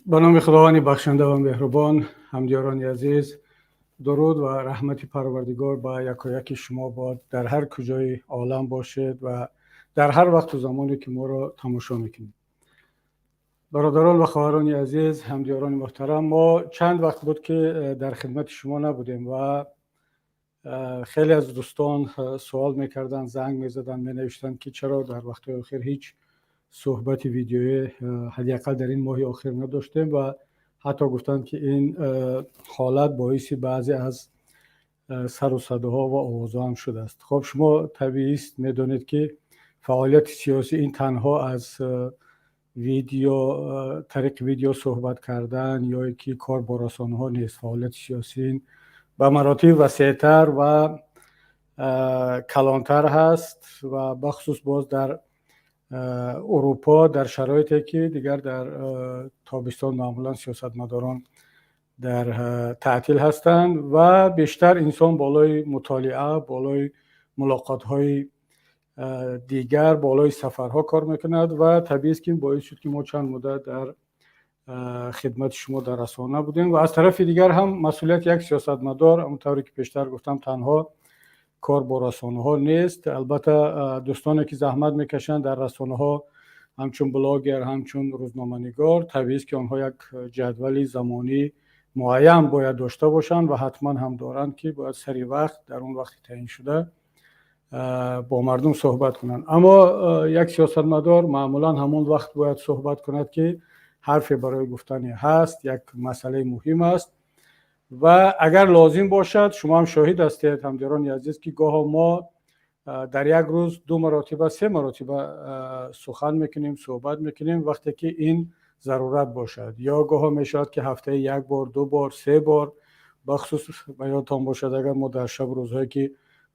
Ба номи Худованди бахшанда ва меҳрубон. Ҳамдиёрони азиз, дуруд ва раҳмати Парвардигор ба якояки шумо бод, дар ҳар куҷои олам бошед ва дар ҳар вақту замоне ки моро тамошо мекунед. Бародарон ва хоҳарони азиз, ҳамдиёрони муҳтарам, мо чанд вақт буд, ки дар хидмати шумо набудем ва хеле аз дӯстон суол мекарданд, занг мезаданд, менавиштанд, ки чаро дар вақтҳои охир ҳеҷ суҳбати видеоӣ ҳадди ақал дар ин моҳи охир надоштем ва ҳатто гуфтанд, ки ин ҳолат боиси баъзе аз сару садоҳо ва овозҳо ҳам шудааст. Хоб, шумо табиист медонед, ки фаъолияти сиёсӣ ин танҳо аз видео, тариқи видео суҳбат кардан ё ки кор бо расонаҳо нест. Фаъолияти сиёсӣ ин ба маротиби васеътар ва калонтар ҳаст ва бахусус боз дар Урупо, дар шароите ки дигар дар тобистон маъмулан сиёсатмадорон дар таътил ҳастанд ва бештар инсон болои мутолиа, болои мулоқотҳои дигар, болои сафарҳо кор мекунад. Ва табиист, ки ин боис шуд, ки мо чанд муддат дар хидмати шумо дар расона набудем. Ва аз тарафи дигар ҳам масъулияти як сиёсатмадор, ҳамон тавре ки пештар гуфтам, танҳо кор бо расонаҳо нест. Албатта, дӯстоне ки заҳмат мекашанд дар расонаҳо, ҳамчун блогер, ҳамчун рӯзноманигор, табиист, ки онҳо як ҷадвали замонӣ муайян бояд дошта бошанд ва ҳатман ҳам доранд, ки бояд сари вақт, дар он вақти таъиншуда бо мардум суҳбат кунанд. Аммо як сиёсатмадор маъмулан ҳамон вақт бояд суҳбат кунад, ки ҳарфе барои гуфтане ҳаст, як масъалаи муҳим аст. Ва агар лозим бошад, шумо ҳам шоҳид ҳастед, ҳамдиёрони азиз, ки гоҳо мо дар як рӯз ду маротиба, се маротиба сухан мекунем, суҳбат мекунем, вақте ки ин зарурат бошад, ё гоҳо мешавад, ки ҳафтаи як бор, ду бор, се бор. Бахусус ба ёдтон бошад, агар мо дар шабу рӯзҳое ки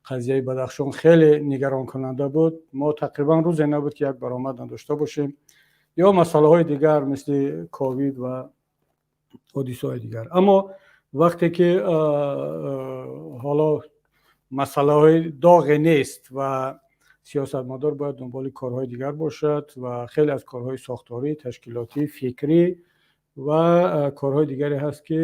қазияи Бадахшон хеле нигаронкунанда буд, мо тақрибан рӯзе набуд, ки як баромад надошта бошем, ё масъалаҳои дигар, мисли ковид ва ҳодисаҳои дигар. Аммо вақте ки ҳоло масъалаҳои доғе нест ва сиёсатмадор бояд дунболи корҳои дигар бошад ва хеле аз корҳои сохторӣ, ташкилотӣ, фикрӣ ва корҳои дигаре ҳаст, ки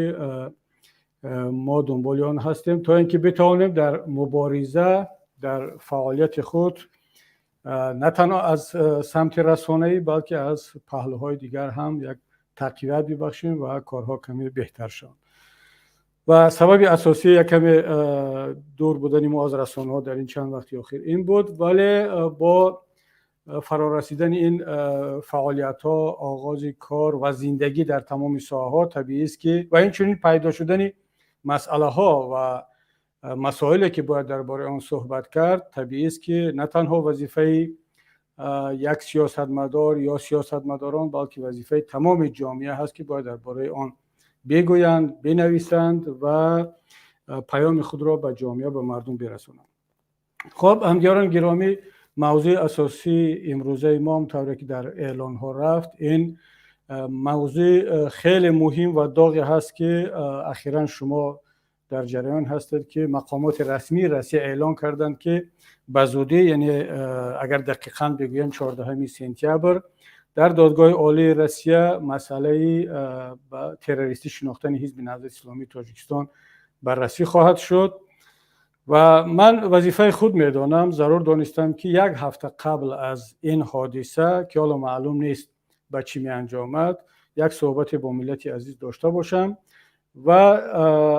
мо дунболи он ҳастем, то ин ки битавонем дар мубориза, дар фаъолияти худ на танҳо аз самти расонаӣ, балки аз паҳлӯҳои дигар ҳам як тақвият бибахшем ва корҳо каме беҳтар шаванд. Ва сабаби асосӣ як каме дур будани мо аз расонаҳо дар ин чанд вақти охир ин буд. Вале бо фарорасидани ин фаъолиятҳо, оғози кор ва зиндагӣ дар тамоми соҳаҳо, табиист, ки ва инчунин пайдо шудани масъалаҳо ва масоиле, ки бояд дар бораи он суҳбат кард, табиист, ки на танҳо вазифаи як сиёсатмадор ё сиёсатмадорон, балки вазифаи тамоми ҷомеа ҳаст, ки бояд дар бораи он бигӯянд, бинависанд ва паёми худро ба ҷомеа, ба мардум бирасонанд. Хоб, ҳамдиёрони гиромӣ, мавзӯи асосии имрӯзаи мо, тавре ки дар эълонҳо рафт, ин мавзӯи хеле муҳим ва доғе ҳаст, ки ахиран шумо дар ҷараён ҳастед, ки мақомоти расмии Россия эълон карданд, ки ба зудӣ, яъне агар дақиқан бигӯем, 14 сентябр дар Додгоҳи Олии Россия масъалаи ба террористӣ шинохтани Ҳизби Наҳзати Исломии Тоҷикистон баррасӣ хоҳад шуд. Ва ман вазифаи худ медонам, зарур донистам, ки як ҳафта қабл аз ин ҳодиса, ки ҳоло маълум нест ба чӣ меанҷомад, як суҳбате бо миллати азиз дошта бошам ва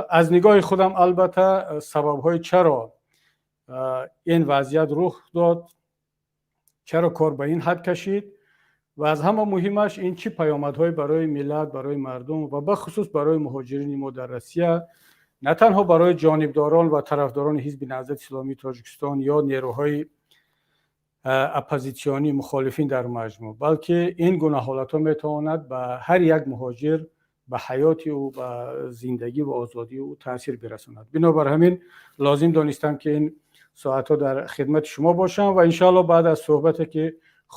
аз нигоҳи худам, албатта, сабабҳои чаро ин вазъият рух дод, чаро кор ба ин ҳад кашид ва аз ҳама муҳимаш ин чӣ паёмадҳое барои миллат, барои мардум ва бахусус барои муҳоҷирини мо дар Россия, на танҳо барои ҷонибдорон ва тарафдорони Ҳизби Наҳзати Исломии Тоҷикистон ё нерӯҳои оппозитсионӣ, мухолифин дар маҷмӯъ, балки ин гуна ҳолатҳо метавонад ба ҳар як муҳоҷир, ба ҳаёти ӯ, ба зиндагӣ ва озодии ӯ таъсир бирасонад. Бинобар ҳамин лозим донистам, ки ин соатҳо дар хидмати шумо бошам ва иншоалло баъд аз суҳбате, ки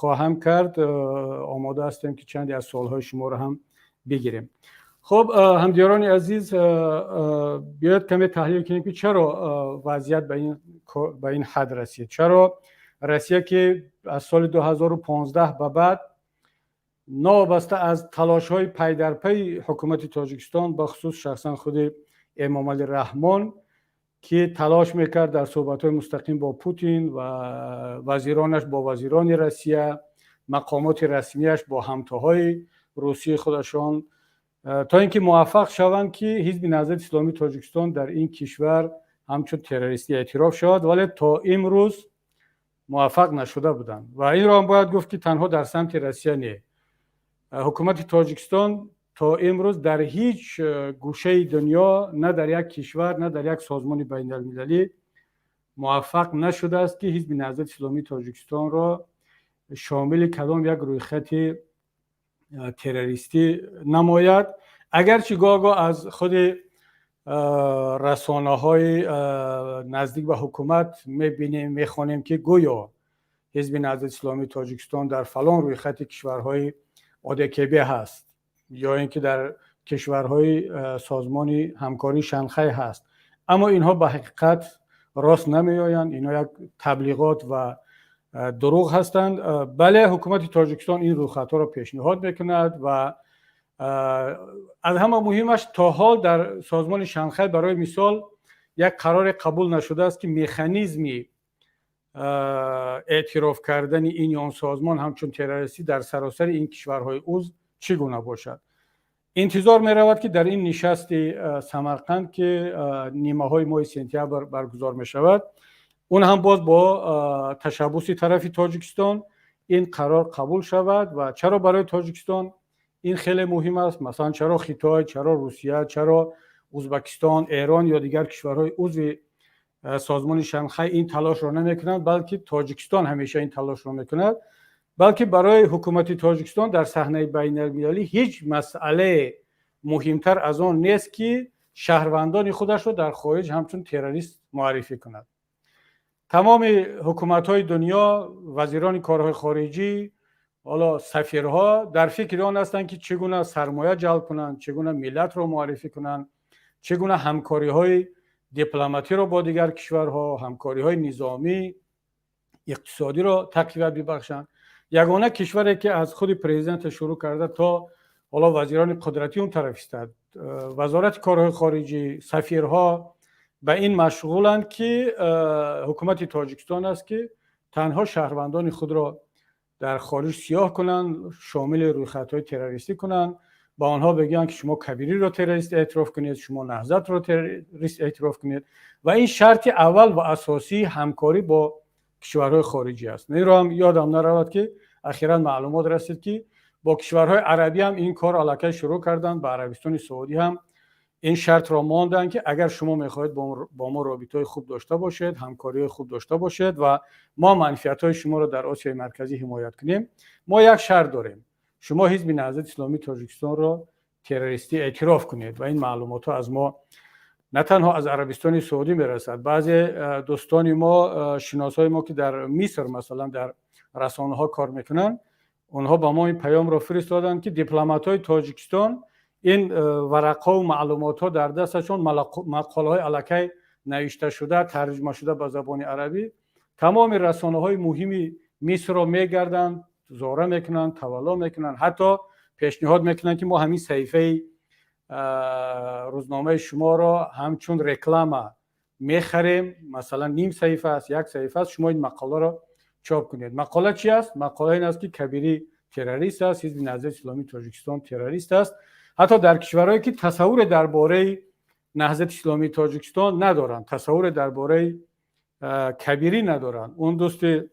хоҳам кард, омода ҳастем, ки чанде аз суолҳои шуморо ҳам бигирем. Хуб, ҳамдиёрони азиз, биёед каме таҳлил кунем, ки чаро вазъият ба ин ҳад расид, чаро Россия, ки аз соли 2015 ба баъд Новобаста аз талошҳои пайдарпайи ҳукумати Тоҷикистон, бахусус шахсан худи Эмомалӣ Раҳмон, ки талош мекард дар суҳбатҳои мустақим бо Путин ва вазиронаш бо вазирони Россия, мақомоти расмияш бо ҳамтоҳои русии худашон, то ин ки муваффақ шаванд, ки Ҳизби Наҳзати Исломии Тоҷикистон дар ин кишвар ҳамчун террористӣ эътироф шавад, вале то имрӯз муваффақ нашуда буданд. Ва инро ҳам бояд гуфт, ки танҳо дар самти Россия не, ҳукумати Тоҷикистон то имрӯз дар ҳеҷ гӯшаи дунё, на дар як кишвар, на дар як созмони байналмилалӣ муваффақ нашудааст, ки Ҳизби Наҳзати Исломии Тоҷикистонро шомили кадом як рӯйхати террористӣ намояд. Агарчи гоҳ-гоҳ аз худи расонаҳои наздик ба ҳукумат мебинем, мехонем, ки гӯё Ҳизби Наҳзати Исломии Тоҷикистон дар фалон рӯйхати кишварҳои ОДКБ ҳаст ё ин ки дар кишварҳои Созмони Ҳамкории Шанхай ҳаст, аммо инҳо ба ҳақиқат рост намеоянд. Инҳо як таблиғот ва дурӯғ ҳастанд. Бале, ҳукумати Тоҷикистон ин рӯйхатҳоро пешниҳод мекунад ва аз ҳама муҳимаш, то ҳол дар Созмони Шанхай, барои мисол, як қароре қабул нашудааст, ки механизми эътироф кардани ин ё он созмон ҳамчун террористӣ дар саросари ин кишварҳои узв чӣ гуна бошад. Интизор меравад, ки дар ин нишасти Самарқанд, ки нимаҳои моҳи сентябр баргузор мешавад, он ҳам боз бо ташаббуси тарафи Тоҷикистон ин қарор қабул шавад. Ва чаро барои Тоҷикистон ин хеле муҳим аст? Масалан, чаро Хитой, чаро Русия, чаро Узбакистон, Эрон ё дигар кишварҳои узви Созмони Шанхай ин талошро намекунанд, балки Тоҷикистон ҳамеша ин талошро мекунад? Балки барои ҳукумати Тоҷикистон дар саҳнаи байналмилалӣ ҳеҷ масъалае муҳимтар аз он нест, ки шаҳрвандони худашро дар хориҷ ҳамчун террорист муаррифӣ кунад. Тамоми ҳукуматҳои дунё, вазирони корҳои хориҷӣ, ҳоло сафирҳо дар фикри он ҳастанд, ки чӣ гуна сармоя ҷалб кунанд, чӣ гуна миллатро муаррифӣ кунанд, чӣ гуна ҳамкориҳои дипломатиро бо дигар кишварҳо, ҳамкориҳои низомӣ, иқтисодиро тақвият бибахшанд. Ягона кишваре, ки аз худи президента шурӯъ карда то ҳоло вазирони қудратӣ он тараф истад, вазорати корҳои хориҷӣ, сафирҳо ба ин машғуланд, ки ҳукумати Тоҷикистон аст, ки танҳо шаҳрвандони худро дар хориҷ сиёҳ кунанд, шомили рӯйхатҳои террористӣ кунанд, ба онҳо бигӯянд, ки шумо Кабириро террорист эътироф кунед, шумо Наҳзатро террорист эътироф кунед. Ва ин шарти аввал ва асосии ҳамкорӣ бо кишварҳои хориҷӣ аст. Инро ҳам ёдам наравад, ки ахиран маълумот расид, ки бо кишварҳои арабӣ ҳам ин кор аллакай шурӯъ карданд. Ба Арабистони Саудӣ ҳам ин шартро монданд, ки агар шумо мехоҳед бо мо робитаҳои хуб дошта бошед, ҳамкориҳои хуб дошта бошед ва мо манфиатҳои шуморо дар Осиёи Марказӣ ҳимоят кунем, мо як шарт дорем: шумо Ҳизби Наҳзати Исломии Тоҷикистонро террористӣ эътироф кунед. Ва ин маълумотҳо аз мо на танҳо аз Арабистони Саудӣ мерасад. Баъзе дӯстони мо, шиносҳои мо, ки дар Миср, масалан, дар расонаҳо кор мекунанд, онҳо ба мо ин паёмро фиристоданд, ки дипломатҳои Тоҷикистон ин варақҳову маълумотҳо дар дасташон, мақолаҳои аллакай навишташуда, тарҷумашуда ба забони арабӣ, тамоми расонаҳои муҳими Мисрро мегарданд, зора мекунанд, тавалло мекунанд, ҳатто пешниҳод мекунанд, ки мо ҳамин саҳифаи рӯзномаи шуморо ҳамчун реклама мехарем, масалан, ним саҳифа аст, як саҳифа аст, шумо ин мақоларо чоп кунед. Мақола чи аст? Мақола ин аст, ки Кабирӣ террорист аст, Ҳизби Наҳзати Исломии Тоҷикистон террорист аст. Ҳатто дар кишварҳое, ки тасаввуре дар бораи Наҳзати Исломии Тоҷикистон надоранд, тасаввуре дар бораи Кабирӣ надоранд. Он дӯсти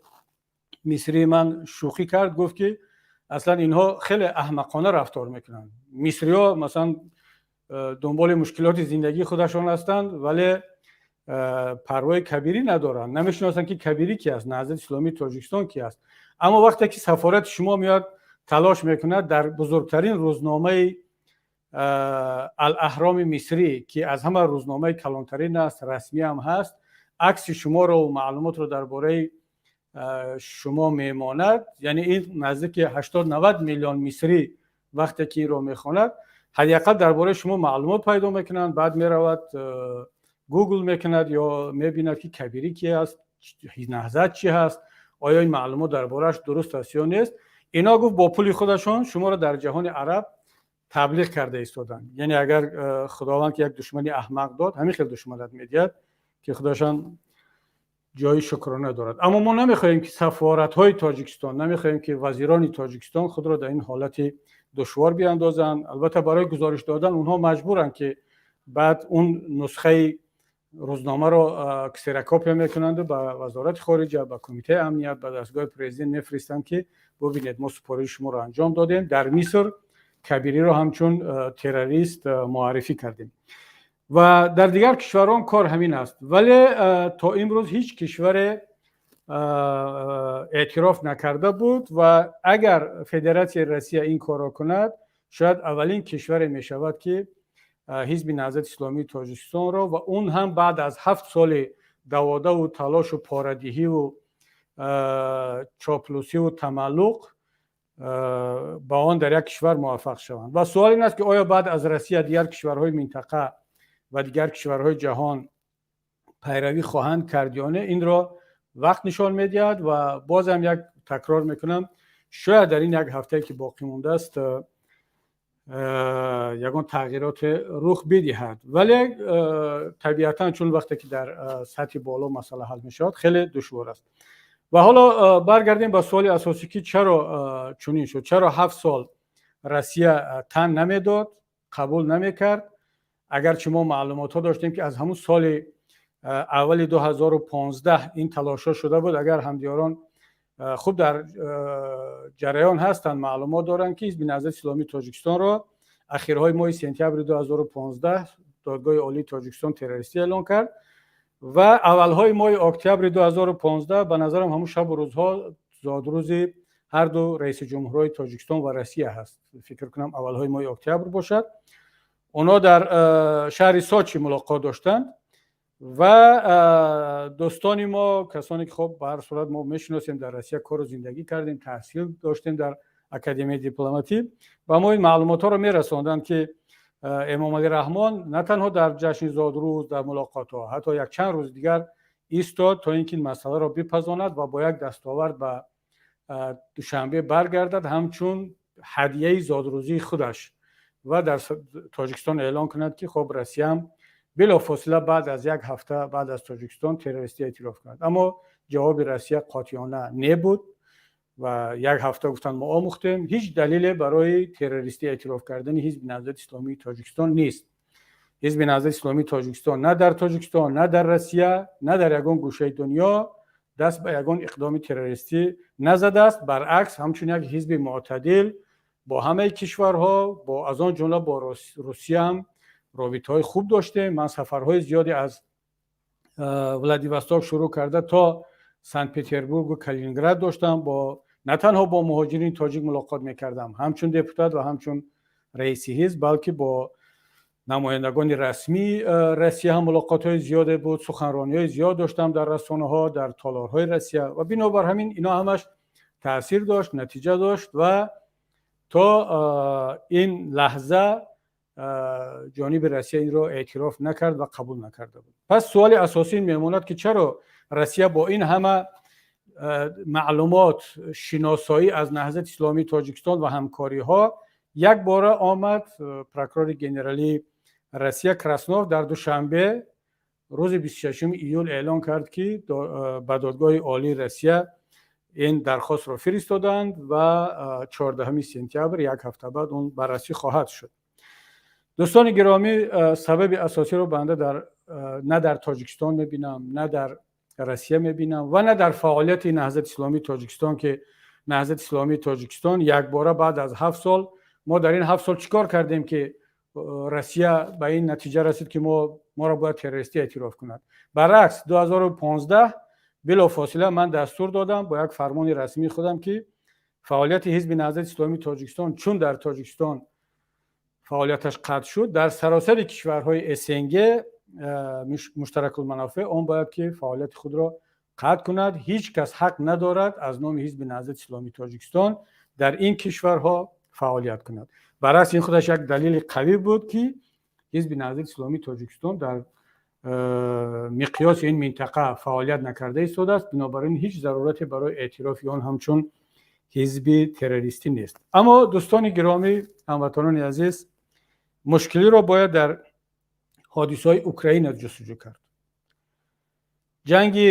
мисрии ман шӯхӣ кард, гуфт, ки аслан инҳо хеле аҳмақона рафтор мекунанд. Мисриҳо, масалан, дунболи мушкилоти зиндагии худашон ҳастанд, вале парвои Кабирӣ надоранд, намешиносанд, ки Кабирӣ ки аст, Наҳзати Исломии Тоҷикистон ки аст. Аммо вақте ки сафорати шумо меояд, талош мекунад дар бузургтарин рӯзномаи Алаҳроми мисрӣ, ки аз ҳама рӯзномаи калонтарин аст, расмӣ ҳам ҳаст, акси шуморо ва маълумотро дар бораи шумо мемонад, яъне ин наздики 80-90 миллион мисрӣ вақте ки инро мехонад, ҳадди ақал дар бораи шумо маълумот пайдо мекунанд. Баъд меравад, Гугл мекунад ё мебинад, ки Кабирӣ ки аст, Наҳзат чӣ ҳаст, оё ин маълумот дар борааш дуруст аст ё нест. Ино, гуфт, бо пули худашон шуморо дар ҷаҳони араб таблиғ карда истоданд. Яъне агар Худованд ки як душмани аҳмақ дод, ҳамин хел душманат медиҳад, ки худашон ҷои шукрона дорад. Аммо мо намехоҳем, ки сафоратҳои Тоҷикистон, намехоҳем, ки вазирони Тоҷикистон худро дар ин ҳолати душвор биандозанд. Албатта, барои гузориш додан онҳо маҷбуранд, ки баъд он нусхаи рӯзномаро ксерокопия мекунанду ба Вазорати хориҷа, ба Кумитаи амният, ба дастгоҳи президент мефиристанд, ки бубинед, мо супориши шуморо анҷом додем, дар Миср Кабириро ҳамчун террорист муаррифӣ кардем. Ва дар дигар кишварҳо кор ҳамин аст. Вале то имрӯз ҳеҷ кишваре эътироф накарда буд ва агар Федератсияи Россия ин корро кунад, шояд аввалин кишваре мешавад, ки Ҳизби Наҳзати Исломии Тоҷикистонро ва он ҳам баъд аз 7 соли даводаву талошу порадиҳиву чоплусиву тамаллуқ ба он дар як кишвар муваффақ шаванд. Ва суол ин аст, ки оё баъд аз Россия дигар кишварҳои минтақа ва дигар кишварҳои ҷаҳон пайравӣ хоҳанд кард ё не, инро вақт нишон медиҳад. Ва бозам як такрор мекунам, шояд дар ин як ҳафтае, ки боқӣ мондааст, ягон тағйироте рух бидиҳад. Вале табиатан, чун вақте ки дар сатҳи боло масъала ҳал мешавад, хеле душвор аст. Ва ҳоло баргардем ба суоли асосӣ, ки чаро чунин шуд, чаро 7 сол Россия тан намедод, қабул намекард, агарчи мо маълумотҳо доштем, ки аз ҳамун соли аввали 2015 ин талошҳо шуда буд. Агар ҳамдиёрон хуб дар ҷараён ҳастанд, маълумот доранд, ки Ҳизби Наҳзати Исломии Тоҷикистонро ахирҳои моҳи сентябри 2015 Додгоҳи Олии Тоҷикистон террористӣ эълон кард ва аввалҳои моҳи октябри 2015, ба назарам, ҳамун шабу рӯзҳо зодрӯзи ҳарду раиси ҷумҳурҳои Тоҷикистон ва Россия ҳаст, фикр кунам, аввалҳои моҳи октябр бошад, онҳо дар шаҳри Сочи мулоқот доштанд. Ва дӯстони мо, касоне ки, хоб, ба ҳар сурат мо мешиносем, дар Россия кору зиндагӣ кардем, таҳсил доштем дар Академияи дипломатӣ, ба мо ин маълумотҳоро мерасонданд, ки Эмомалӣ Раҳмон на танҳо дар ҷашни зодрӯз, дар мулоқотҳо, ҳатто якчанд рӯзи дигар истод, то ин ки ин масъаларо бипазонад ва бо як дастовард ба Душанбе баргардад, ҳамчун ҳадияи зодрӯзии худаш, ва дар Тоҷикистон эълон кунад, ки хоб, Россияам билофосила баъд аз як ҳафта баъд аз Тоҷикистон террористӣ эътироф кунад. Аммо ҷавоби Россия қотеона не буд ва як ҳафта гуфтанд, мо омӯхтем. Ҳеҷ далеле барои террористӣ эътироф кардани Ҳизби Наҳзати Исломии Тоҷикистон нест. Ҳизби Наҳзати Исломии Тоҷикистон на дар Тоҷикистон, на дар Россия, на дар ягон гӯшаи дунё даст ба ягон иқдоми террористӣ назадааст. Баръакс, ҳамчун як ҳизби мӯътадил бо ҳамаи кишварҳо, бо аз он ҷумла бо Русияам робитаҳои хуб доштем. Ман сафарҳои зиёде аз Владивосток шурӯъ карда то Санкт Петербургу Калининград доштам. Бо на танҳо бо муҳоҷирини тоҷик мулоқот мекардам ҳамчун депутат ва ҳамчун раиси ҳизб, балки бо намояндагони расмии Россия ҳам мулоқотҳои зиёде буд, суханрониҳои зиёд доштам дар расонаҳо, дар толорҳои Россия. Ва бинобар ҳамин ино ҳамаш таъсир дошт, натиҷа дошт ва то ин лаҳза ҷониби Россия инро эътироф накард ва қабул накарда буд. Пас суоли асосӣ мемонад, ки чаро Россия бо ин ҳама маълумот, шиносоӣ аз Наҳзати Исломии Тоҷикистон ва ҳамкориҳо якбора омад? Прокурори генералии Россия Краснов дар Душанбе рӯзи 26 июл эълон кард, ки ба Додгоҳи Олии Россия ин дархостро фиристоданд ва 14 сентябр, як ҳафта баъд, он баррасӣ хоҳад шуд. Дӯстони гиромӣ, сабаби асосиро банда на дар Тоҷикистон мебинам, на дар Россия мебинам ва на дар фаъолияти Наҳзати Исломии Тоҷикистон, ки Наҳзати Исломии Тоҷикистон якбора баъд аз 7 сол, мо дар ин 7 сол чӣ кор кардем, ки Россия ба ин натиҷа расид, ки моро бояд террористӣ эътироф кунад? Баръакс, 2015 билофосила ман дастур додам бо як фармони расмии худам, ки фаъолияти Ҳизби Наҳзати Исломии Тоҷикистон, чун дар Тоҷикистон фаъолияташ қатъ шуд, дар саросари кишварҳои СНГ, муштаракулманофеъ, он бояд ки фаъолияти худро қатъ кунад. Ҳеҷ кас ҳақ надорад аз номи Ҳизби Наҳзати Исломии Тоҷикистон дар ин кишварҳо фаъолият кунад. Баръакс, ин худаш як далели қавӣ буд, ки Ҳизби Наҳзати Исломии Тоҷикистон дар миқёси ин минтақа фаъолият накарда истодааст. Бинобар ин ҳеҷ зарурате барои эътирофи он ҳамчун Ҳизби террористӣ нест. Аммо, дӯстони гиромӣ, ҳамватанони азиз, мушкилиро бояд дар ҳодисаҳои Украина ҷустуҷӯ кард. Ҷанги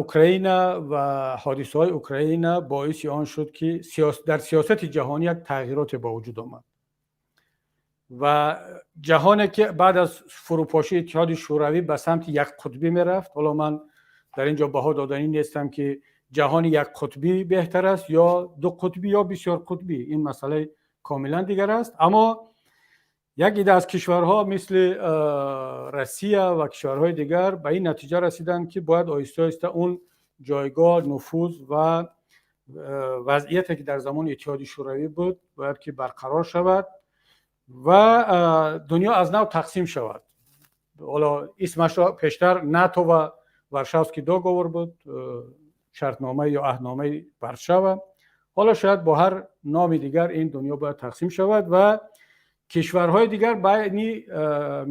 Украина ва ҳодисаҳои Украина боиси он шуд, ки дар сиёсати ҷаҳонӣ як тағйироте ба вуҷуд омад ва ҷаҳоне, ки баъд аз фурӯпошии Иттиҳоди Шӯравӣ ба самти якқутбӣ мерафт. Ҳоло ман дар ин ҷо баҳо доданӣ нестам, ки ҷаҳони якқутбӣ беҳтар аст ё дуқутбӣ ё бисёрқутбӣ, ин масъалаи комилан дигар аст. Аммо як ида аз кишварҳо, мисли Россия ва кишварҳои дигар, ба ин натиҷа расиданд, ки бояд оҳиста оҳиста он ҷойгоҳ, нуфуз ва вазъияте, ки дар замони Иттиҳоди Шӯравӣ буд, бояд ки барқарор шавад ва дунё аз нав тақсим шавад. Ҳоло исмашро пештар НАТО ва Варшавский договор буд, шартнома ё аҳдномаи Варшава, ҳоло шояд бо ҳар номи дигар ин дунё бояд тақсим шавад ва кишварҳои дигар байни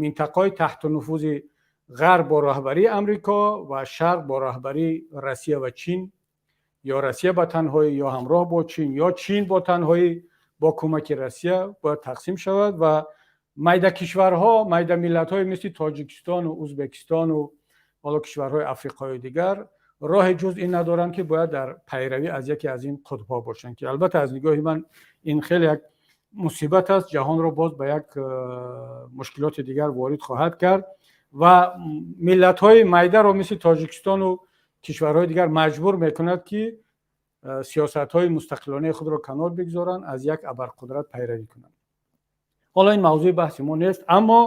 минтақаҳои таҳти нуфузи ғарб бо роҳбарии Амрико ва шарқ бо роҳбарии Россия ва Чин, ё Россия ба танҳоӣ, ё ҳамроҳ бо Чин, ё Чин бо танҳоӣ бо кӯмаки Россия бояд тақсим шавад ва майда кишварҳо, майда миллатҳои мисли Тоҷикистону Ӯзбекистону ҳоло кишварҳои африқои дигар роҳи ҷуз ин надоранд, ки бояд дар пайравӣ аз яке аз ин қутбҳо бошанд, ки албатта аз нигоҳи ман ин хеле як мусибат аст, ҷаҳонро боз ба як мушкилоти дигар ворид хоҳад кард ва миллатҳои майдаро мисли Тоҷикистону кишварҳои дигар маҷбур мекунад, ки сиёсатҳои мустақилонаи худро канор бигзоранд, аз як абарқудрат пайравӣ кунанд. Ҳоло ин мавзӯи баҳси мо нест, аммо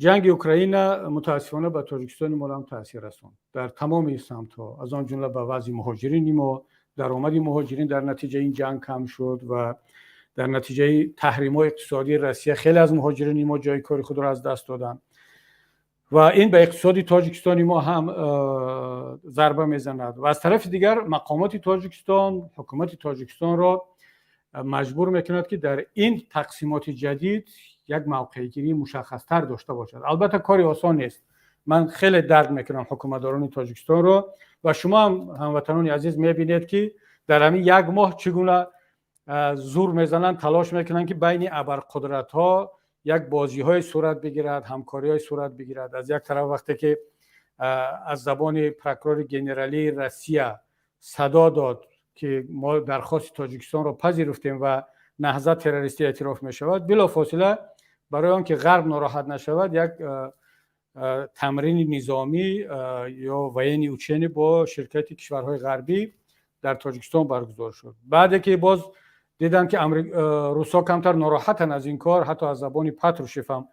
ҷанги Украина мутаассифона ба Тоҷикистони мо ҳам таъсир расонд дар тамоми самтҳо, аз он ҷумла ба вазъи муҳоҷирини мо. Даромади муҳоҷирин дар натиҷаи ин ҷанг кам шуд ва дар натиҷаи таҳримҳои иқтисодии Россия хеле аз муҳоҷирини мо ҷои кори худро аз даст доданд ва ин ба иқтисоди Тоҷикистони мо ҳам зарба мезанад. Ва аз тарафи дигар мақомоти Тоҷикистон, ҳукумати Тоҷикистонро маҷбур мекунад, ки дар ин тақсимоти ҷадид як мавқеъгирии мушаххастар дошта бошад. Албатта, кори осон нест. Ман хеле дарк мекунам ҳукуматдорони Тоҷикистонро ва шумо ҳам, ҳамватанони азиз, мебинед, ки дар ҳамин як моҳ чӣ гуна зур мезананд, талош мекунанд, ки байни абарқудратҳо як бозиҳое сурат бигирад, ҳамкориҳое сурат бигирад. Аз як тараф, вақте ки аз забони прокурори генералии Россия садо дод, ки мо дархости Тоҷикистонро пазируфтем ва Наҳзат террористӣ эътироф мешавад, билофосила барои он ки Ғарб нороҳат нашавад, як тамрини низомӣ ё военный учение бо ширкати кишварҳои ғарбӣ дар Тоҷикистон баргузор шуд. Баъде ки боз диданд, ки русҳо камтар нороҳатанд аз ин кор, ҳатто аз забони Патрушев ҳам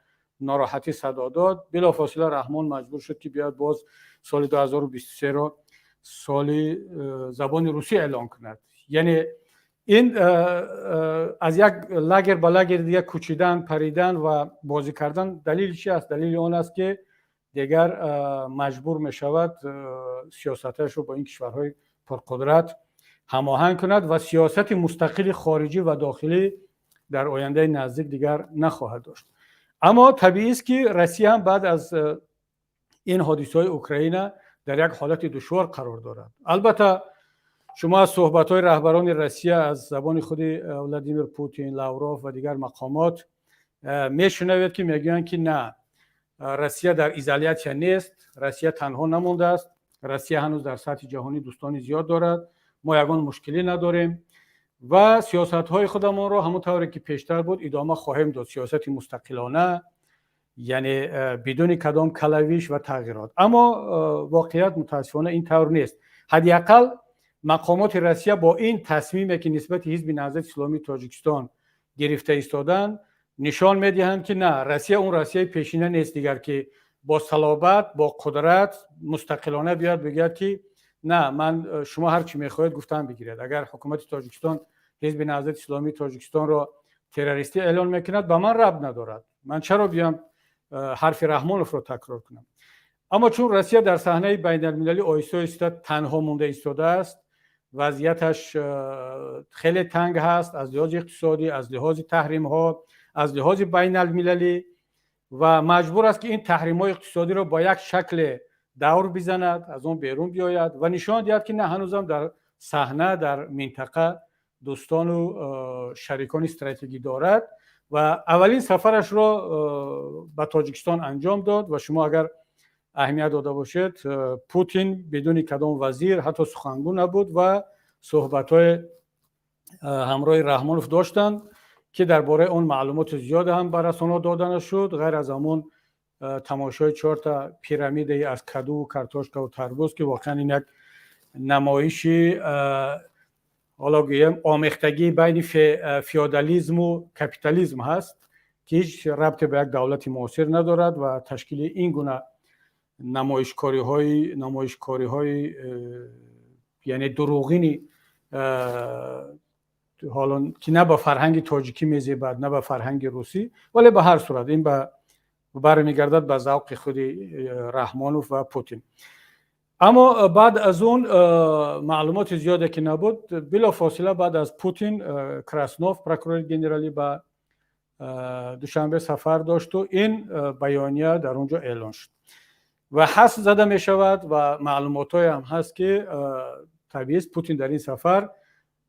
нороҳатӣ садо дод, билофосила Раҳмон маҷбур шуд, ки биёяд боз соли 2023-ро соли забони русӣ эълон кунад. Яъне ин аз як лагер ба лагери дигар кӯчидан, паридан ва бозӣ кардан далели чи аст? Далели он аст, ки дигар маҷбур мешавад сиёсаташро бо ин кишварҳои пурқудрат ҳамоҳанг кунад ва сиёсати мустақили хориҷӣ ва дохилӣ дар ояндаи наздик дигар нахоҳад дошт. Аммо табиист, ки Россия ҳам баъд аз ин ҳодисаҳои Украина дар як ҳолати душвор қарор дорад. Албатта, шумо аз суҳбатҳои раҳбарони Россия, аз забони худи Владимир Путин, Лавров ва дигар мақомот мешунавед, ки мегӯянд, ки на, Россия дар изолятсия нест, Россия танҳо намондааст, Россия ҳанӯз дар сатҳи ҷаҳонӣ дӯстони зиёд дорад, мо ягон мушкилӣ надорем ва сиёсатҳои худамонро ҳамон тавре ки пештар буд идома хоҳем дод, сиёсати мустақилона, яъне бидуни кадом калавиш ва тағйирот. Аммо воқеият мутаассифона ин тавр нест. Ҳадди ақал мақомоти Россия бо ин тасмиме, ки нисбати Ҳизби Наҳзати Исломии Тоҷикистон гирифта истоданд, нишон медиҳанд, ки на, Россия он Россияи пешина нест дигар, ки бо салобат, бо қудрат мустақилона биёяд, бигӯяд, ки на, ман шумо ҳар чӣ мехоҳед гуфтан бигиред. Агар ҳукумати Тоҷикистон Ҳизби Наҳзати Исломии Тоҷикистонро террористӣ эълон мекунад, ба ман рабт надорад, ман чаро биём ҳарфи Раҳмоновро такрор кунам? Аммо чун Россия дар саҳнаи байналмилалӣ оҳиста оҳиста танҳо монда истодааст, вазъияташ хеле танг ҳаст аз лиҳози иқтисодӣ, аз лиҳози таҳримҳо, аз лиҳози байналмилалӣ ва маҷбур аст, ки ин таҳримҳои иқтисодиро бо як шакле давр бизанад, аз он берун биёяд ва нишон диҳад, ки на, ҳанӯзам дар саҳна, дар минтақа Дӯстону шарикони стратегӣ дорад ва аввалин сафарашро ба Тоҷикистон анҷом дод. Ва шумо агар аҳамият дода бошед, Путин бидуни кадом вазир, ҳатто сухангӯ набуд ва суҳбатҳои ҳамроҳи Раҳмонов доштанд, ки дар бораи он маълумоти зиёде ҳам ба расонаҳо дода нашуд, ғайр аз ҳамон тамошои чорта пирамидаи аз кадуву картошкаву тарбуз, ки воқеан ин як намоиши, ҳоло гӯем, омехтагии байни феодализму капитализм ҳаст, ки ҳеҷ рабте ба як давлати муосир надорад. Ва ташкили ин гуна намоишкориҳои, яъне дурӯғини, ҳоло ки на ба фарҳанги тоҷикӣ мезебад, на ба фарҳанги русӣ, вале ба ҳар сурат ин ба бармегардад ба завқи худи Раҳмонов ва Путин. Аммо баъд аз он маълумоти зиёде ки набуд. Билофосила баъд аз Путин Краснов, прокурори генералӣ, ба Душанбе сафар дошту ин баёния дар он ҷо эълон шуд ва ҳадс зада мешавад ва маълумотҳое ҳам ҳаст, ки табиист, Путин дар ин сафар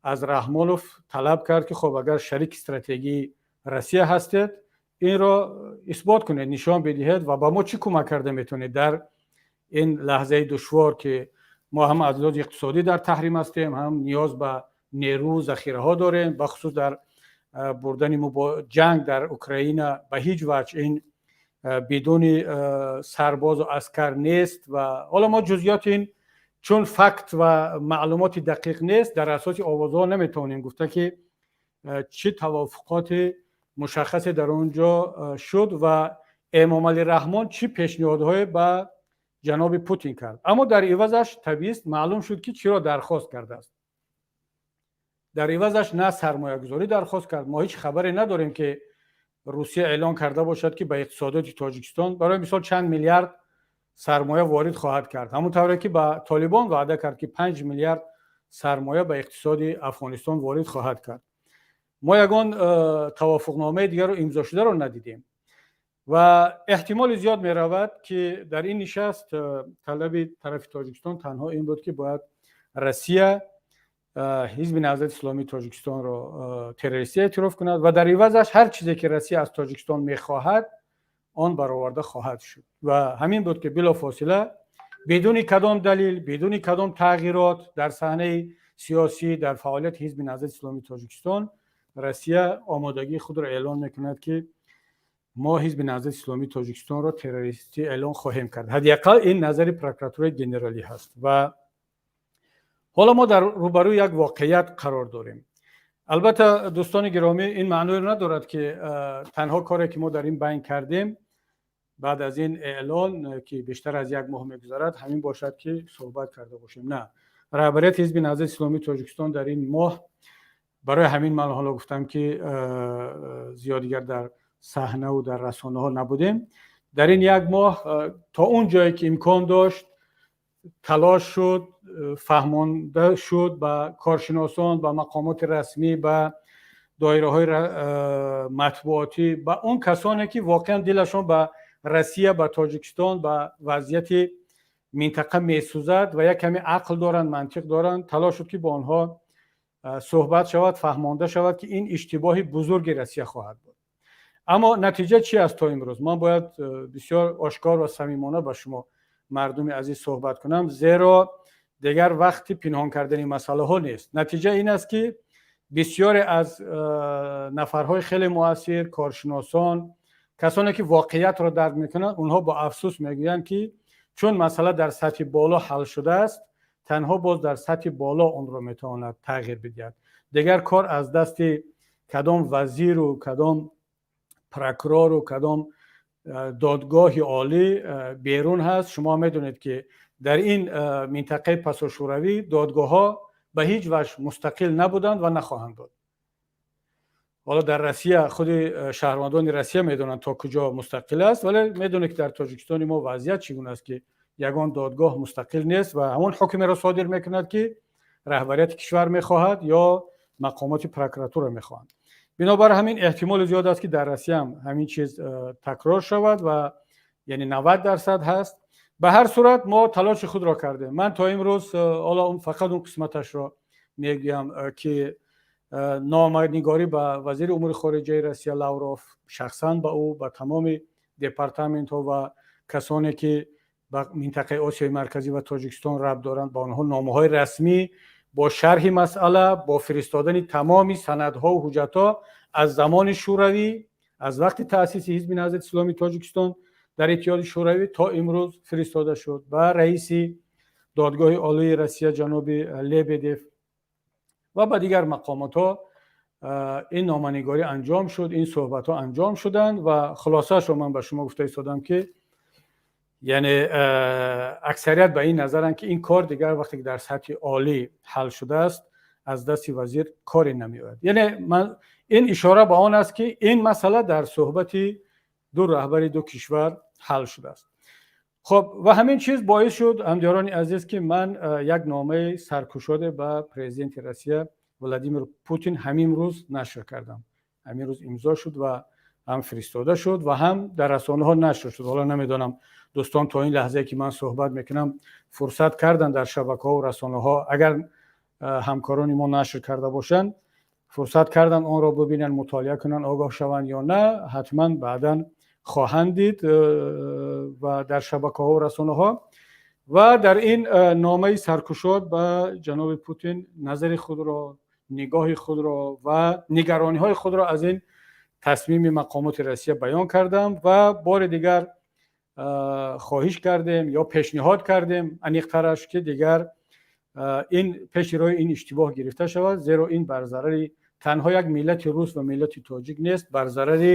аз Раҳмонов талаб кард, ки хоб, агар шарики стратегии Россия ҳастед, инро исбот кунед, нишон бидиҳед ва ба мо чӣ кӯмак карда метавонед дар ин лаҳзаи душвор, ки мо ҳам аз лиҳози иқтисодӣ дар таҳрим ҳастем, ҳам ниёз ба нерӯ, захираҳо дорем, бахусус дар бурдани ҷанг дар Украина ба ҳеҷ ваҷҳ ин бидуни сарбозу аскар нест. Ва ҳоло мо ҷузъиёти ин, чун факт ва маълумоти дақиқ нест, дар асоси овозҳо наметавонем гуфта, ки чӣ тавофуқоти мушаххасе дар он ҷо шуд ва Эмомалӣ Раҳмон чӣ пешниҳодҳое ба ҷаноби Путин кард. Аммо дар ивазаш, табиист, маълум шуд, ки чиро дархост кардааст. Дар ивазаш на сармоягузорӣ дархост кард. Мо ҳеҷ хабаре надорем, ки Русия эълон карда бошад, ки ба иқтисодиёти Тоҷикистон, барои мисол, чанд миллиард сармоя ворид хоҳад кард, ҳамон тавре ки ба Толибон ваъда кард, ки 5 миллиард сармоя ба иқтисоди Афғонистон ворид хоҳад кард. Мо ягон тавофуқномаи дигарро имзошударо надидем ва эҳтимоли зиёд меравад, ки дар ин нишаст талаби тарафи Тоҷикистон танҳо ин буд, ки бояд Россия Ҳизби Наҳзати Исломии Тоҷикистонро террористӣ эътироф кунад ва дар ивазаш ҳар чизе ки Россия аз Тоҷикистон мехоҳад, он бароварда хоҳад шуд. Ва ҳамин буд, ки билофосила, бидуни кадом далил, бидуни кадом тағйирот дар саҳнаи сиёсӣ, дар фаъолияти Ҳизби Наҳзати Исломии Тоҷикистон, Россия омодагии худро эълон мекунад, ки мо Ҳизби Наҳзати Исломии Тоҷикистонро террористӣ эълон хоҳем кард. Ҳадди ақал ин назари прокуратураи генералӣ ҳаст. Ва ҳоло мо дар рӯбарӯи як воқеият қарор дорем. Албатта, дӯстони гиромӣ, ин маъноеро надорад, ки танҳо коре ки мо дар ин байн кардем баъд аз ин эълон, ки бештар аз як моҳ мегузарад, ҳамин бошад, ки суҳбат карда бошем. На, раҳбарияти Ҳизби Наҳзати Исломии Тоҷикистон дар ин моҳ, барои ҳамин ман ҳоло гуфтам, ки зиёд дигар дар саҳнаву дар расонаҳо набудем, дар ин як моҳ то он ҷое ки имкон дошт талош шуд, фаҳмонда шуд ба коршиносон, ба мақомоти расмӣ, ба доираҳои матбуотӣ, ба он касоне ки воқеан дилашон ба Россия, ба Тоҷикистон, ба вазъияти минтақа месӯзад ва як каме ақл доранд, мантиқ доранд, талош шуд, ки бо онҳо суҳбат шавад, фаҳмонда шавад, ки ин иштибоҳи бузурги Россия хоҳад буд. Аммо натиҷа чи аст то имрӯз? Ман бояд бисёр ошкор ва самимона ба шумо, мардуми азиз, суҳбат кунам, зеро дигар вақти пинҳон кардани масъалаҳо нест. Натиҷа ин аст, ки бисёре аз нафарҳои хеле муассир, коршиносон, касоне ки воқеиятро дарк мекунанд, онҳо бо афсӯс мегӯянд, ки чун масъала дар сатҳи боло ҳал шудааст, танҳо боз дар сатҳи боло онро метавонад тағйир бидиҳад. Дигар кор аз дасти кадом вазиру кадом прокурору кадом додгоҳи олӣ берун ҳаст. Шумо медонед, ки дар ин минтақаи пасошӯравӣ додгоҳҳо ба ҳеҷ ваҷҳ мустақил набуданд ва нахоҳанд буд. Ҳоло дар Россия худи шаҳрвандони Россия медонанд, то куҷо мустақил аст, вале медонед, ки дар Тоҷикистони мо вазъият чӣ гуна аст, ки ягон додгоҳ мустақил нест ва ҳамон ҳукмеро содир мекунад, ки раҳбарияти кишвар мехоҳад ё мақомоти прокуратура мехоҳанд. Бинобар ҳамин эҳтимоли зиёд аст, ки дар Россия ҳам ҳамин чиз такрор шавад ва яъне 90% ҳаст. Ба ҳар сурат, мо талоши худро кардем. Ман то имрӯз ҳоло фақат он қисматашро мегӯям, ки Номанигорӣ ба вазири умури хориҷаи Россия Лавров, шахсан ба ӯ, ба тамоми департаментҳо ва касоне, ки ба минтақаи Осиёи Марказӣ ва Тоҷикистон рабт доранд, ба онҳо номаҳои расмӣ бо шарҳи масъала, бо фиристодани тамоми санадҳову ҳуҷҷатҳо аз замони Шӯравӣ, аз вақти таъсиси Ҳизби Наҳзати Исломии Тоҷикистон дар Иттиҳоди Шӯравӣ то имрӯз фиристода шуд ба раиси Додгоҳи Олии Россия ҷаноби Лебедев ва ба дигар мақомотҳо. Ин номанигорӣ анҷом шуд, ин суҳбатҳо анҷом шуданд ва хулосаашро ман ба шумо гуфта истодам, ки яъне аксарият ба ин назаранд, ки ин кор дигар вақте ки дар сатҳи олӣ ҳал шудааст, аз дасти вазир коре намеояд. Яъне ман ин ишора ба он аст, ки ин масъала дар суҳбати ду раҳбари ду кишвар ҳал шудааст. Хуб, ва ҳамин чиз боис шуд, ҳамдиёрони азиз, ки ман як номаи саркушоде ба президенти Россия Владимир Путин ҳамин рӯз нашр кардам. Ҳамин рӯз имзо шуд ва ҳам фиристода шуд ва ҳам дар расонаҳо нашр шуд. Ҳоло намедонам, дӯстон то ин лаҳзае, ки ман суҳбат мекунам, фурсат кардан дар шабакаҳо, расонаҳо, агар ҳамкорони мо нашр карда бошанд, фурсат кардан онро бибинанд, мутолиа кунанд, огоҳ шаванд ё на. Ҳатман баъдан хоҳанд дид ва дар шабакаҳо, расонаҳо. Ва дар ин номаи саркушод ба ҷаноби Путин назари худро, нигоҳи худро ва нигарониҳои худро аз ин тасмими мақомоти Россия баён кардам ва бори дигар хоҳиш кардем ё пешниҳод кардем, аниқтараш, ки дигар ин пеши роҳи ин иштибоҳ гирифта шавад, зеро ин бар зарари танҳо як миллати рус ва миллати тоҷик нест, бар зарари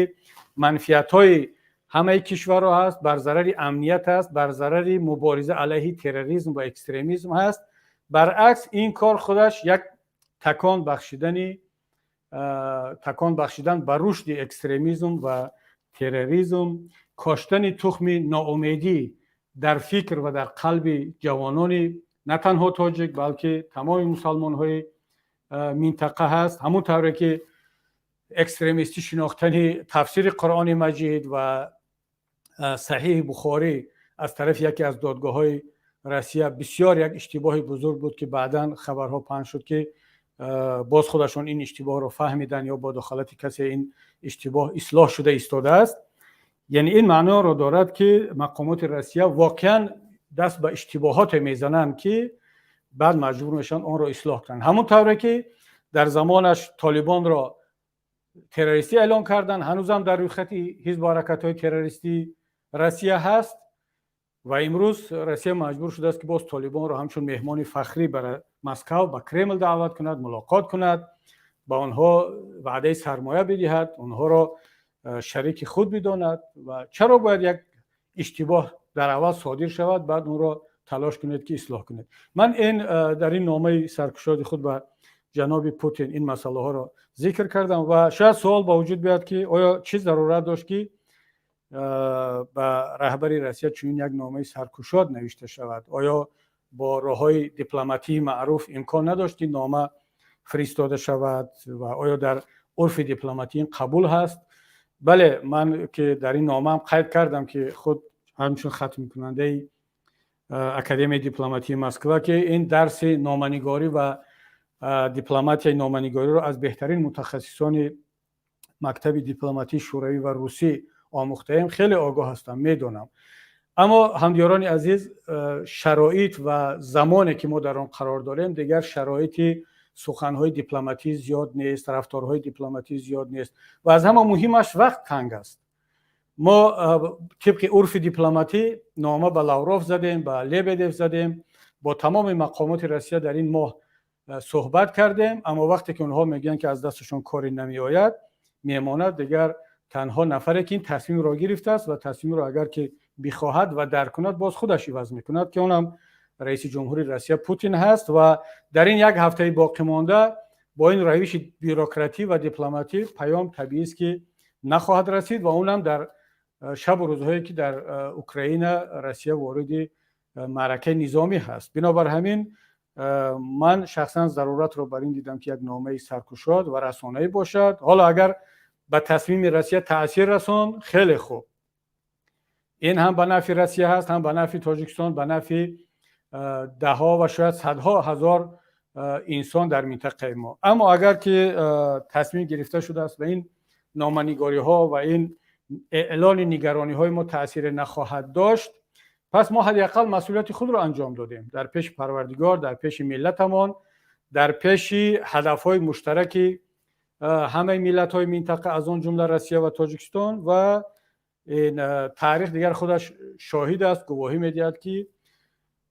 манфиатҳои ҳамаи кишварҳо ҳаст, бар зарари амният аст, бар зарари мубориза алайҳи терроризм ва экстремизм ҳаст. Баръакс, ин кор худаш як такон бахшидан ба рушди экстремизм ва терроризм, коштани тухми ноумедӣ дар фикр ва дар қалби ҷавонони на танҳо тоҷик, балки тамоми мусалмонҳои минтақа ҳаст. Ҳамон тавре ки экстремистӣ шинохтани тафсири Қуръони Маҷид ва Саҳиҳи Бухорӣ аз тарафи яке аз додгоҳҳои Россия бисёр як иштибоҳи бузург буд, ки баъдан хабарҳо паҳн шуд, ки боз худашон ин иштибоҳро фаҳмиданд ё бо дахолати касе ин иштибоҳ ислоҳ шуда истодааст. Яъне ин маъноро дорад, ки мақомоти Россия воқеан даст ба иштибоҳоте мезананд, ки баъд маҷбур мешаванд онро ислоҳ кунанд. Ҳамон тавре ки дар замонаш Толибонро террористӣ эълон карданд, ҳанӯзам дар рӯйхати ҳизбу ҳаракатҳои террористии Россия ҳаст ва имрӯз Россия маҷбур шудааст, ки боз Толибонро ҳамчун меҳмони фахрӣ ба Москав, ба Кремл даъват кунад, мулоқот кунад, ба онҳо ваъдаи сармоя бидиҳад, онҳоро шарики худ бидонад. Ва чаро бояд як иштибоҳ дар аввал содир шавад, баъд онро талош кунед, ки ислоҳ кунед? Ман ин дар ин номаи саркушоди худ ба ҷаноби Путин ин масъалаҳоро зикр кардам. Ва шояд суол ба вуҷуд биёяд, ки оё чӣ зарурат дошт, ки ба раҳбари Россия чунин як номаи саркушод навишта шавад? Оё бо роҳҳои дипломатии маъруф имкон надошт, ки нома фиристода шавад, ва оё дар урфи дипломатӣ ин қабул ҳаст? Бале, ман ки дар ин номаам қайд кардам, ки худ ҳамчун хатмкунандаи Академияи дипломатии Москва, ки ин дарси номанигорӣ ва дипломатияи номанигориро аз беҳтарин мутахассисони мактаби дипломатии шӯравӣ ва русӣ омӯхтаем, хеле огоҳ ҳастам, медонам. Аммо, ҳамдиёрони азиз, шароит ва замоне, ки мо дар он қарор дорем, дигар шароити суханҳои дипломатӣ зиёд нест, рафторҳои дипломатӣ зиёд нест ва аз ҳама муҳимаш вақт танг аст. Мо тибқи урфи дипломатӣ нома ба Лавров задем, ба Лебедев задем, бо тамоми мақомоти Россия дар ин моҳ суҳбат кардем. Аммо вақте ки онҳо мегӯянд, ки аз дасташон коре намеояд, мемонад дигар танҳо нафаре, ки ин тасмимро гирифтааст ва тасмимро агар ки бихоҳад ва дарк кунад, боз худаш иваз мекунад, ки онам раиси ҷумҳури Россия Путин ҳаст. Ва дар ин як ҳафтаи боқимонда бо ин равиши бюрократӣ ва дипломатӣ паём табиист, ки нахоҳад расид ва онам дар шабу рӯзҳое, ки дар Украина Россия вориди маъракаи низомӣ ҳаст. Бинобар ҳамин ман шахсан заруратро бар ин дидам, ки як номаи саркушод ва расонаӣ бошад. Ҳоло агар ба тасмими Россия таъсир расон, хеле хуб, ин ҳам ба нафъи Россия ҳаст, ҳам ба нафъи Тоҷикистон, ба нафъи даҳҳо ва шояд садҳо ҳазор. инсон дар минтақаи мо. Аммо агар ки тасмим гирифта шудааст ва ин номанигориҳо ва ин эълони нигарониҳои мо таъсире нахоҳад дошт, пас мо ҳадди ақал масъулияти худро анҷом додем дар пеши Парвардигор, дар пеши миллатамон, дар пеши ҳадафҳои муштараки ҳамаи миллатҳои минтақа, аз он ҷумла Россия ва Тоҷикистон. Ва ин таърих дигар худаш шоҳид аст, гувоҳӣ медиҳад, ки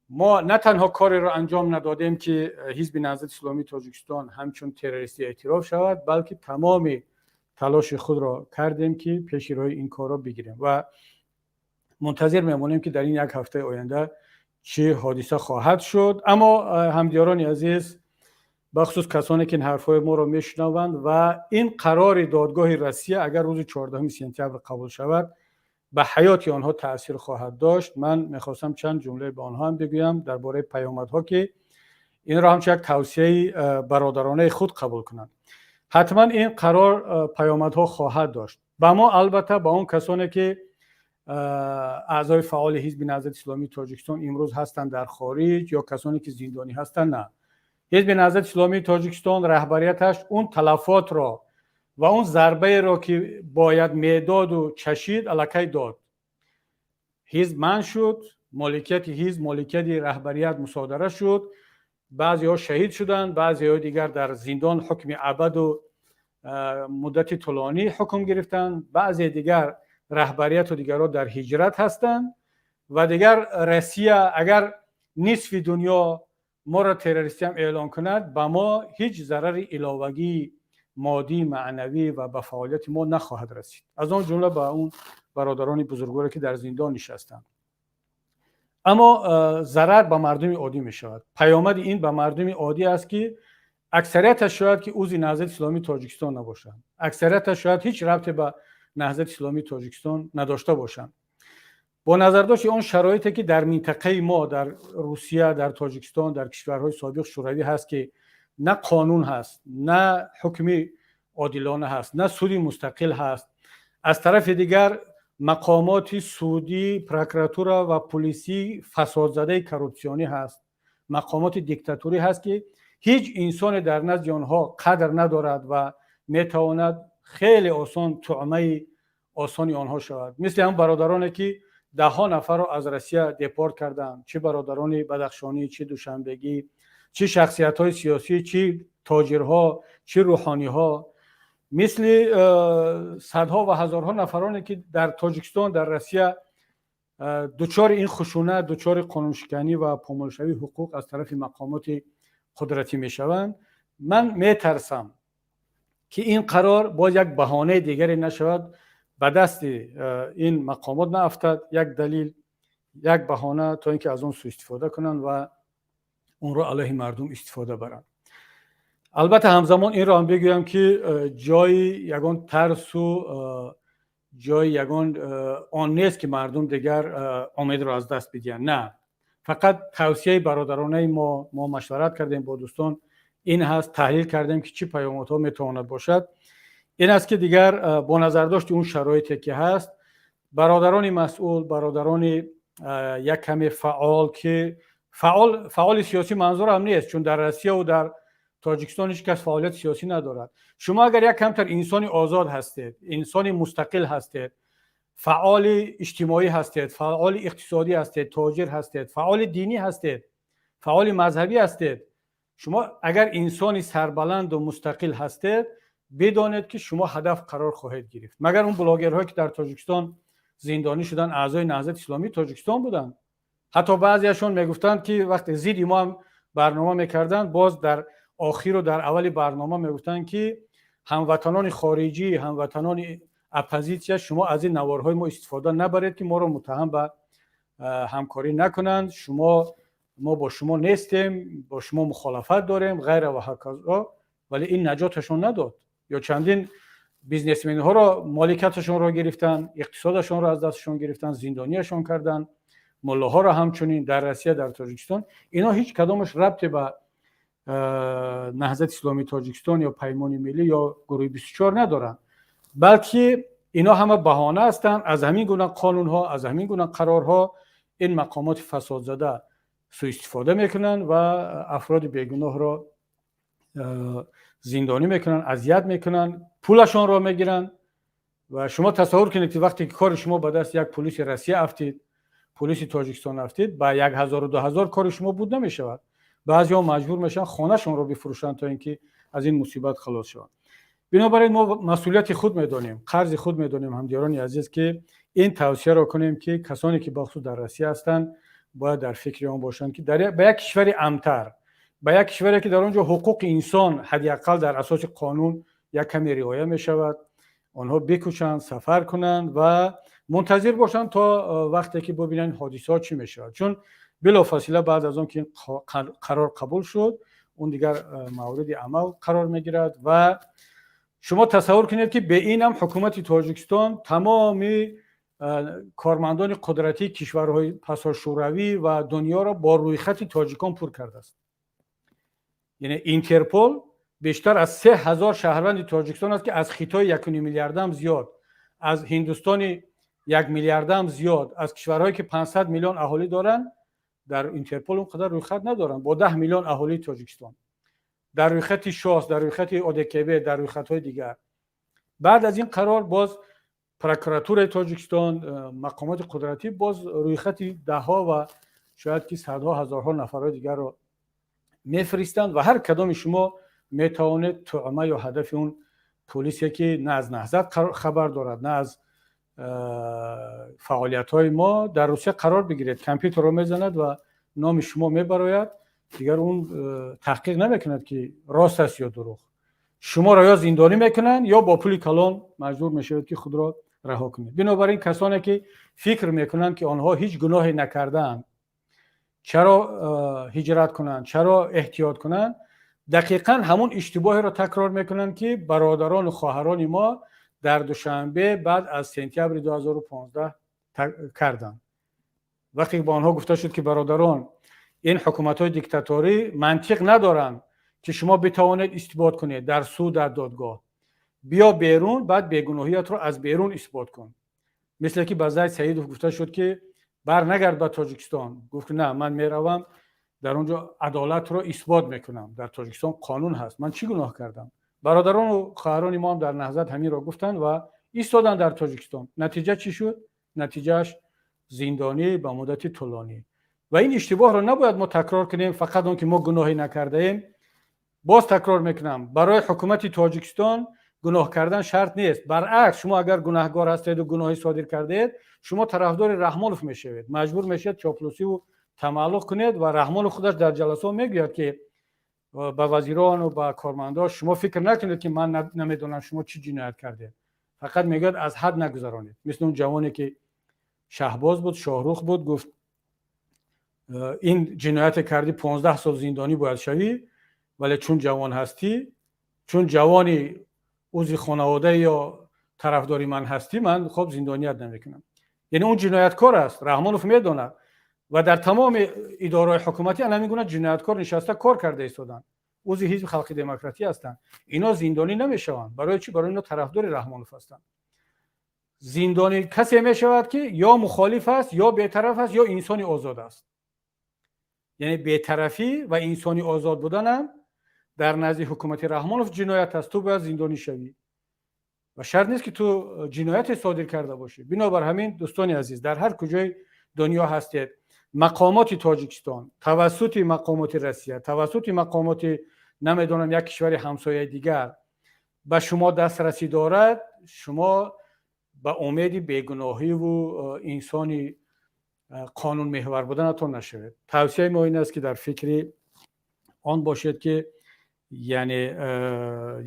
мо на танҳо кореро анҷом надодем, ки Ҳизби Наҳзати Исломии Тоҷикистон ҳамчун террористӣ эътироф шавад, балки тамоми талоши худро кардем, ки пеши роҳи ин корро бигирем, ва мунтазир мемонем, ки дар ин як ҳафтаи оянда чӣ ҳодиса хоҳад шуд. Аммо, ҳамдиёрони азиз, бахусус касоне ки ин ҳарфҳои моро мешунаванд ва ин қарори додгоҳи Россия, агар рӯзи 14 сентябр қабул шавад, ба ҳаёти онҳо таъсир хоҳад дошт, ман мехостам чанд ҷумлае ба онҳо ҳам бигӯям дар бораи паёмадҳо, ки инро ҳамчун як тавсияи бародаронаи худ қабул кунанд. Ҳатман ин қарор паёмадҳо хоҳад дошт ба мо, албатта, ба он касоне ки аъзои фаъоли Ҳизби Наҳзати Исломии Тоҷикистон имрӯз ҳастанд дар хориҷ ё касоне ки зиндонӣ ҳастанд, на. Ҳизби Наҳзати Исломии Тоҷикистон, раҳбарияташ он талафотро ва он зарбаеро, ки бояд медоду чашид, аллакай дод. Ҳизб манъ шуд, моликияти ҳизб, моликияти раҳбарият мусодара шуд, баъзеҳо шаҳид шуданд, баъзеҳои дигар дар зиндон ҳукми абаду муддати тӯлонӣ ҳукм гирифтанд, баъзе дигар раҳбарияту дигарро дар ҳиҷрат ҳастанд. Ва дигар Россия, агар нисфи дунё моро террористиам эълон кунад, ба мо ҳеҷ зарари иловагии моддӣ, маънавӣ ва ба фаъолияти мо нахоҳад расид, аз он ҷумла ба он бародарони бузургворе, ки дар зиндон нишастанд. Аммо зарар ба мардуми оддӣ мешавад. Паёмади ин ба мардуми оддӣ аст, ки аксарияташ шояд ки узви Наҳзати Исломии Тоҷикистон набошанд, аксарияташ шояд ҳеҷ рабте ба Наҳзати Исломии Тоҷикистон надошта бошанд. Бо назардошти он шароите, ки дар минтақаи мо, дар Русия, дар Тоҷикистон, дар кишварҳои собиқ Шӯравӣ ҳаст, ки на қонун ҳаст, на ҳукми одилона ҳаст, на суди мустақил ҳаст, аз тарафи дигар мақомоти судӣ, прокуратура ва пулисӣ фасодзадаи коррупсионӣ ҳаст, мақомоти диктатурӣ ҳаст, ки ҳеҷ инсоне дар назди онҳо қадр надорад ва метавонад хеле осон туъмаи осони онҳо шавад, мисли ҳам бародароне, ки даҳҳо нафарро аз Россия депорт карданд, чӣ бародарони бадахшонӣ, чӣ душанбегӣ, чӣ шахсиятҳои сиёсӣ, чӣ тоҷирҳо, чӣ рӯҳониҳо, мисли садҳо ва ҳазорҳо нафароне, ки дар Тоҷикистон, дар Россия дучори ин хушунат, дучори қонуншиканӣ ва помолшавии ҳуқуқ аз тарафи мақомоти қудратӣ мешаванд. Ман метарсам, ки ин қарор боз як баҳонаи дигаре нашавад, ба дасти ин мақомот наафтад, як далил, як баҳона, то ин ки аз он сӯистифода кунанд ва онро алайҳи мардум истифода баранд. Албатта, ҳамзамон инро ҳам бигӯям, ки ҷои ягон тарсу ҷои ягон он нест, ки мардум дигар умедро аз даст бидиҳанд. На, фақат тавсияи бародаронаи мо, мо машварат кардем бо дӯстон, ин ҳаст, таҳлил кардем, ки чӣ паёмадҳо метавонад бошад, ин аст, ки дигар бо назардошти он шароите, ки ҳаст, бародарони масъул, бародарони як каме фаъол, ки фаъол, фаъоли сиёсӣ манзурам нест, чун дар Россияву дар Тоҷикистон ҳеҷ кас фаъолияти сиёсӣ надорад. Шумо агар як камтар инсони озод ҳастед, инсони мустақил ҳастед, фаъоли иҷтимоӣ ҳастед, фаъоли иқтисодӣ ҳастед, тоҷир ҳастед, фаъоли динӣ ҳастед, фаъоли мазҳабӣ ҳастед, шумо агар инсони сарбаланду мустақил ҳастед, бидонед, ки шумо ҳадаф қарор хоҳед гирифт. Магар он блогерҳое, ки дар Тоҷикистон зиндонӣ шуданд, аъзои Наҳзати Исломии Тоҷикистон буданд? Ҳатто баъзеашон мегуфтанд, ки вақте зидди мо ҳам барнома мекарданд, боз дар охиру дар аввали барнома мегуфтанд, ки ҳамватанони хориҷӣ, ҳамватанони оппозитсия, шумо аз ин наворҳои мо истифода набаред, ки моро муттаҳам ба ҳамкорӣ накунанд, шумо мо бо шумо нестем, бо шумо мухолафат дорем, ғайра ва ҳаказо. Вале ин наҷоташон надод. Ё чандин бизнесменҳоро моликияташонро гирифтанд, иқтисодашонро аз дасташон гирифтанд, зиндониашон карданд, муллоҳоро ҳамчунин дар Россия, дар Тоҷикистон. Ино ҳеҷ кадомаш рабте ба Наҳзати Исломии Тоҷикистон ё Паймони Миллӣ ё гурӯҳи 24 надоранд, балки ино ҳама баҳона ҳастанд. Аз ҳамин гуна қонунҳо, аз ҳамин гуна қарорҳо ин мақомоти фасодзада сӯистифода мекунанд ва афроди бегуноҳро Зиндонӣ мекунанд, азият мекунанд, пулашонро мегиранд. Ва шумо тасаввур кунед, ки вақте ки кори шумо ба дасти як пулиси Россия афтид, пулиси Тоҷикистон афтид, ба 1000-у 2000 кори шумо буд намешавад. Баъзеҳо маҷбур мешаванд хонашонро бифурӯшанд, то ин ки аз ин мусибат халос шаванд. Бинобар ин мо масъулияти худ медонем, қарзи худ медонем, ҳамдиёрони азиз, ки ин тавсияро кунем, ки касоне ки бахусус дар Россия ҳастанд, бояд дар фикри он бошанд, ки ба як кишвари амнтар, ба як кишваре ки дар он ҷо ҳуқуқи инсон ҳадди ақал дар асоси қонун як каме риоя мешавад, онҳо бикӯчанд, сафар кунанд ва мунтазир бошанд, то вақте ки бубинанд ҳодисаҳо чӣ мешавад. Чун билофосила баъд аз он ки ин қарор қабул шуд, он дигар мавриди амал қарор мегирад. Ва шумо тасаввур кунед, ки бе ин ҳам ҳукумати Тоҷикистон тамоми кормандони қудратии кишварҳои пасошӯравӣ ва дунёро бо рӯйхати тоҷикон пур кардааст. Яъне Интерпол бештар аз 3000 шаҳрванди Тоҷикистон аст, ки аз Хитои 1,5 миллиардам зиёд, аз Ҳиндустони 1 миллиардам зиёд, аз кишварҳое ки 500 миллион аҳолӣ доранд, дар Интерпол он қадар рӯйхат надоранд. Бо 10 миллион аҳолии Тоҷикистон дар рӯйхати ШОС, дар рӯйхати ОДКБ, дар рӯйхатҳои дигар. Баъд аз ин қарор боз прокуратураи Тоҷикистон, мақомоти қудратӣ боз рӯйхати даҳҳо ва шояд ки садҳо, ҳазорҳо нафарҳои дигарро мефиристанд. Ва ҳар кадоми шумо метавонед тӯъма ё ҳадафи он полисе, ки на аз Наҳзат хабар дорад, на аз фаъолиятҳои мо, дар Русия қарор бигиред. Компютерро мезанад ва номи шумо мебарояд. Дигар он таҳқиқ намекунад, ки рост аст ё дурӯғ. Шуморо ё зиндонӣ мекунанд, ё бо пули калон маҷбур мешавед, ки худро раҳо кунед. Бинобар ин касоне ки фикр мекунанд, ки онҳо ҳеҷ гуноҳе накардаанд, чаро ҳиҷрат кунанд, чаро эҳтиёт кунанд, дақиқан ҳамон иштибоҳеро такрор мекунанд, ки бародарону хоҳарони мо дар Душанбе баъд аз сентябри 2015 карданд. Вақте ки ба онҳо гуфта шуд, ки бародарон, ин ҳукуматҳои диктаторӣ мантиқ надоранд, ки шумо битавонед исбот кунед дар суд, дар додгоҳ, биё берун, баъд бегуноҳиятро аз берун исбот кун. Мисле ки ба Зайд Саидов гуфта шуд, ки бар нагард ба Тоҷикистон, гуфт: «На, ман меравам, дар он ҷо адолатро исбот мекунам. Дар Тоҷикистон қонун ҳаст, ман чӣ гуноҳ кардам?» Бародарону хоҳарони мо ҳам дар Наҳзат ҳаминро гуфтанд ва истоданд дар Тоҷикистон. Натиҷа чӣ шуд? Натиҷааш зиндонӣ ба муддати тӯлонӣ. Ва ин иштибоҳро набояд мо такрор кунем, фақат он ки мо гуноҳе накардаем. Боз такрор мекунам: барои ҳукумати Тоҷикистон гуноҳ кардан шарт нест. Баръакс, шумо агар гунаҳгор ҳастеду гуноҳе содир кардаед, шумо тарафдори Раҳмонов мешавед, маҷбур мешавед чоплусиву тамаллуқ кунед. Ва Раҳмонов худаш дар ҷаласаҳо мегӯяд, ки ба вазирону ба кормандо: «Шумо фикр накунед, ки ман намедонам шумо чӣ ҷиноят кардед». Фақат мегӯяд: «Аз ҳад нагузаронед». Мисли он ҷавоне ки Шаҳбоз буд, Шоҳрух буд, гуфт: «Ин ҷинояте кардӣ, 15 сол зиндонӣ бояд шавӣ, вале чун ҷавон ҳастӣ, чун ҷавони узви хонавода ё тарафдори ман ҳастӣ, ман хоб зиндоният намекунам». Яъне он ҷинояткор аст, Раҳмонов медонад. Ва дар тамоми идораҳои ҳукуматӣ ҳамин гуна ҷинояткор нишаста кор карда истоданд, узви Ҳизби Халқи Демократӣ ҳастанд. Ино зиндонӣ намешаванд. Барои чӣ? Барои ино тарафдори Раҳмонов ҳастанд. Зиндонӣ касе мешавад, ки ё мухолиф аст, ё бетараф аст, ё инсони озод аст. Яъне бетарафӣ ва инсони озод буданам дар назди ҳукумати Раҳмонов ҷиноят аст, ту бояд зиндонӣ шавӣ ва шарт нест, ки ту ҷинояте содир карда бошӣ. Бинобар ҳамин, дӯстони азиз, дар ҳар куҷои дунё ҳастед, мақомоти Тоҷикистон тавассути мақомоти Россия, тавассути мақомоти намедонам як кишвари ҳамсояи дигар ба шумо дастрасӣ дорад, шумо ба умеди бегуноҳиву инсони қонунмеҳвар буданатон нашавед. Тавсияи мо ин аст, ки дар фикри он бошед, ки яъне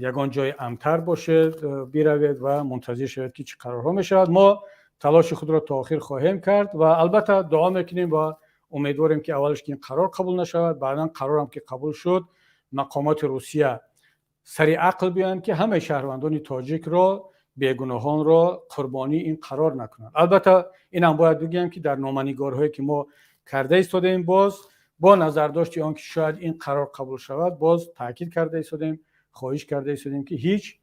ягон ҷои амнтар бошед, биравед ва мунтазир шавед, ки чӣ қарорҳо мешавад. Мо талоши худро то охир хоҳем кард ва албатта дуо мекунем ва умедворем, ки аввалаш ки ин қарор қабул нашавад, баъдан қарорам ки қабул шуд, мақомоти Русия сари ақл биёянд, ки ҳамаи шаҳрвандони тоҷикро, бегуноҳонро қурбонии ин қарор накунанд. Албатта, инам бояд бигӯям, ки дар номанигорҳое ки мо карда истодаем, боз бо назардошти он ки шояд ин қарор қабул шавад, боз таъкид карда истодем, хоҳиш карда истодем, ки ҳеҷ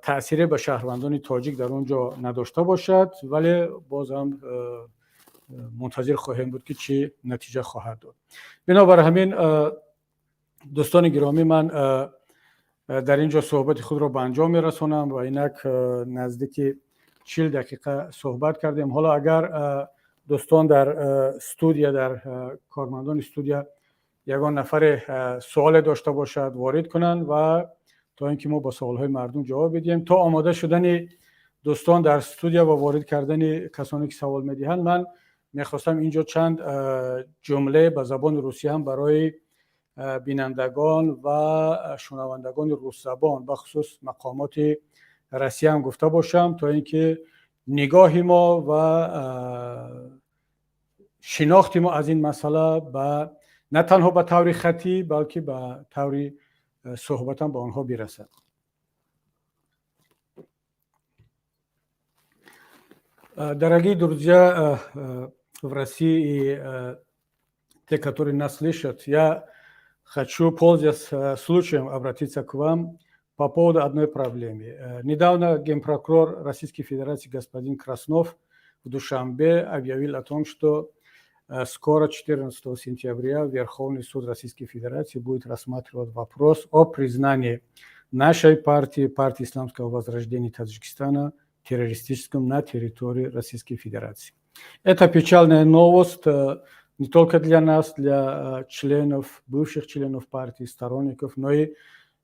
таъсире ба шаҳрвандони тоҷик дар он ҷо надошта бошад. Вале бозам мунтазир хоҳем буд, ки чӣ натиҷа хоҳад дод. Бинобар ҳамин Дӯстони гиромӣ, ман дар ин ҷо суҳбати худро ба анҷом мерасонам ва инак наздики 40 дақиқа суҳбат кардем. Ҳоло агар дӯстон дар студия, дар кормандони студия ягон нафаре суоле дошта бошад, ворид кунанд ва то ин ки мо ба суолҳои мардум ҷавоб бидиҳем. То омода шудани дӯстон дар студия ва ворид кардани касоне ки савол медиҳанд, ман мехостам ин ҷо чанд ҷумле ба забони русӣ ҳам барои бинандагон ва шунавандагони русзабон, бахусус мақомоти Россия ҳам гуфта бошам, то ин ки нигоҳи мо ва шинохти мо аз ин масъала ба на танҳо ба таври хаттӣ, балки ба таври суҳбатам ба онҳо бирасад. Дорогие друзья в России и те, которые нас слышат, я хочу, пользуясь случаем, обратиться к вам по поводу одной проблемы. Недавно генпрокурор Российской Федерации господин Краснов в Душанбе объявил о том, что скоро, 14 сентября, Верховный суд Российской Федерации будет рассматривать вопрос о признании нашей партии, партии Исламского возрождения Таджикистана, террористическим на территории Российской Федерации. Это печальная новость не только для нас, для членов, бывших членов партии, сторонников, но и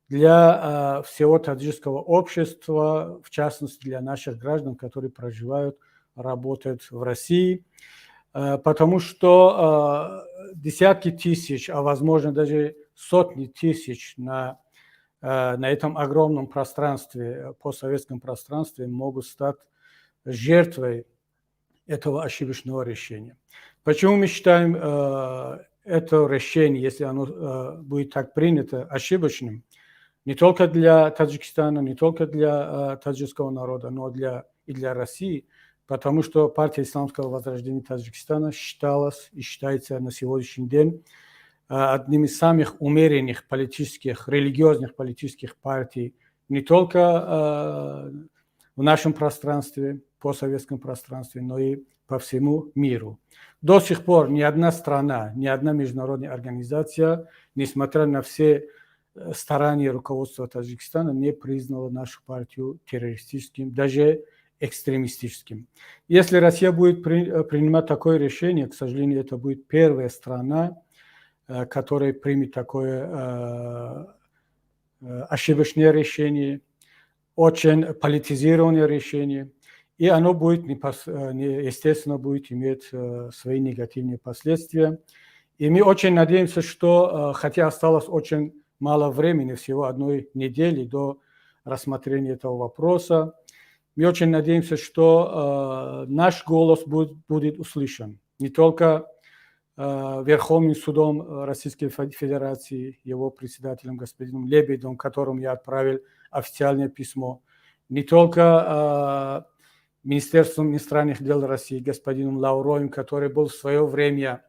для всего таджикского общества, в частности, для наших граждан, которые проживают, работают в России, потому что десятки тысяч, а возможно, даже сотни тысяч на этом огромном пространстве, постсоветском пространстве, могут стать жертвой этого ошибочного решения. Почему мы считаем это решение, если оно будет так принято, ошибочным, не только для Таджикистана, не только для таджикского народа, но и для России? Потому что партия Исламского возрождения Таджикистана считалась и считается на сегодняшний день одним из самых умеренных политических, религиозных политических партий не только в нашем пространстве, постсоветском пространстве, но и по всему миру. До сих пор ни одна страна, ни одна международная организация, несмотря на все старания руководства Таджикистана, не признала нашу партию террористическим, даже экстремистическим. Если Россия будет принимать такое решение, к сожалению, это будет первая страна, которая примет такое ошибочное решение, очень политизированное решение, и оно будет, естественно, будет иметь свои негативные последствия. И мы очень надеемся, что, хотя осталось очень мало времени, всего одной недели до рассмотрения этого вопроса, мы очень надеемся, что наш голос будет услышан не только Верховным судом Российской Федерации, его председателем господином Лебедем, которому я отправил официальное письмо, не только Министерством иностранных дел России, господином Лавровым, который был в свое время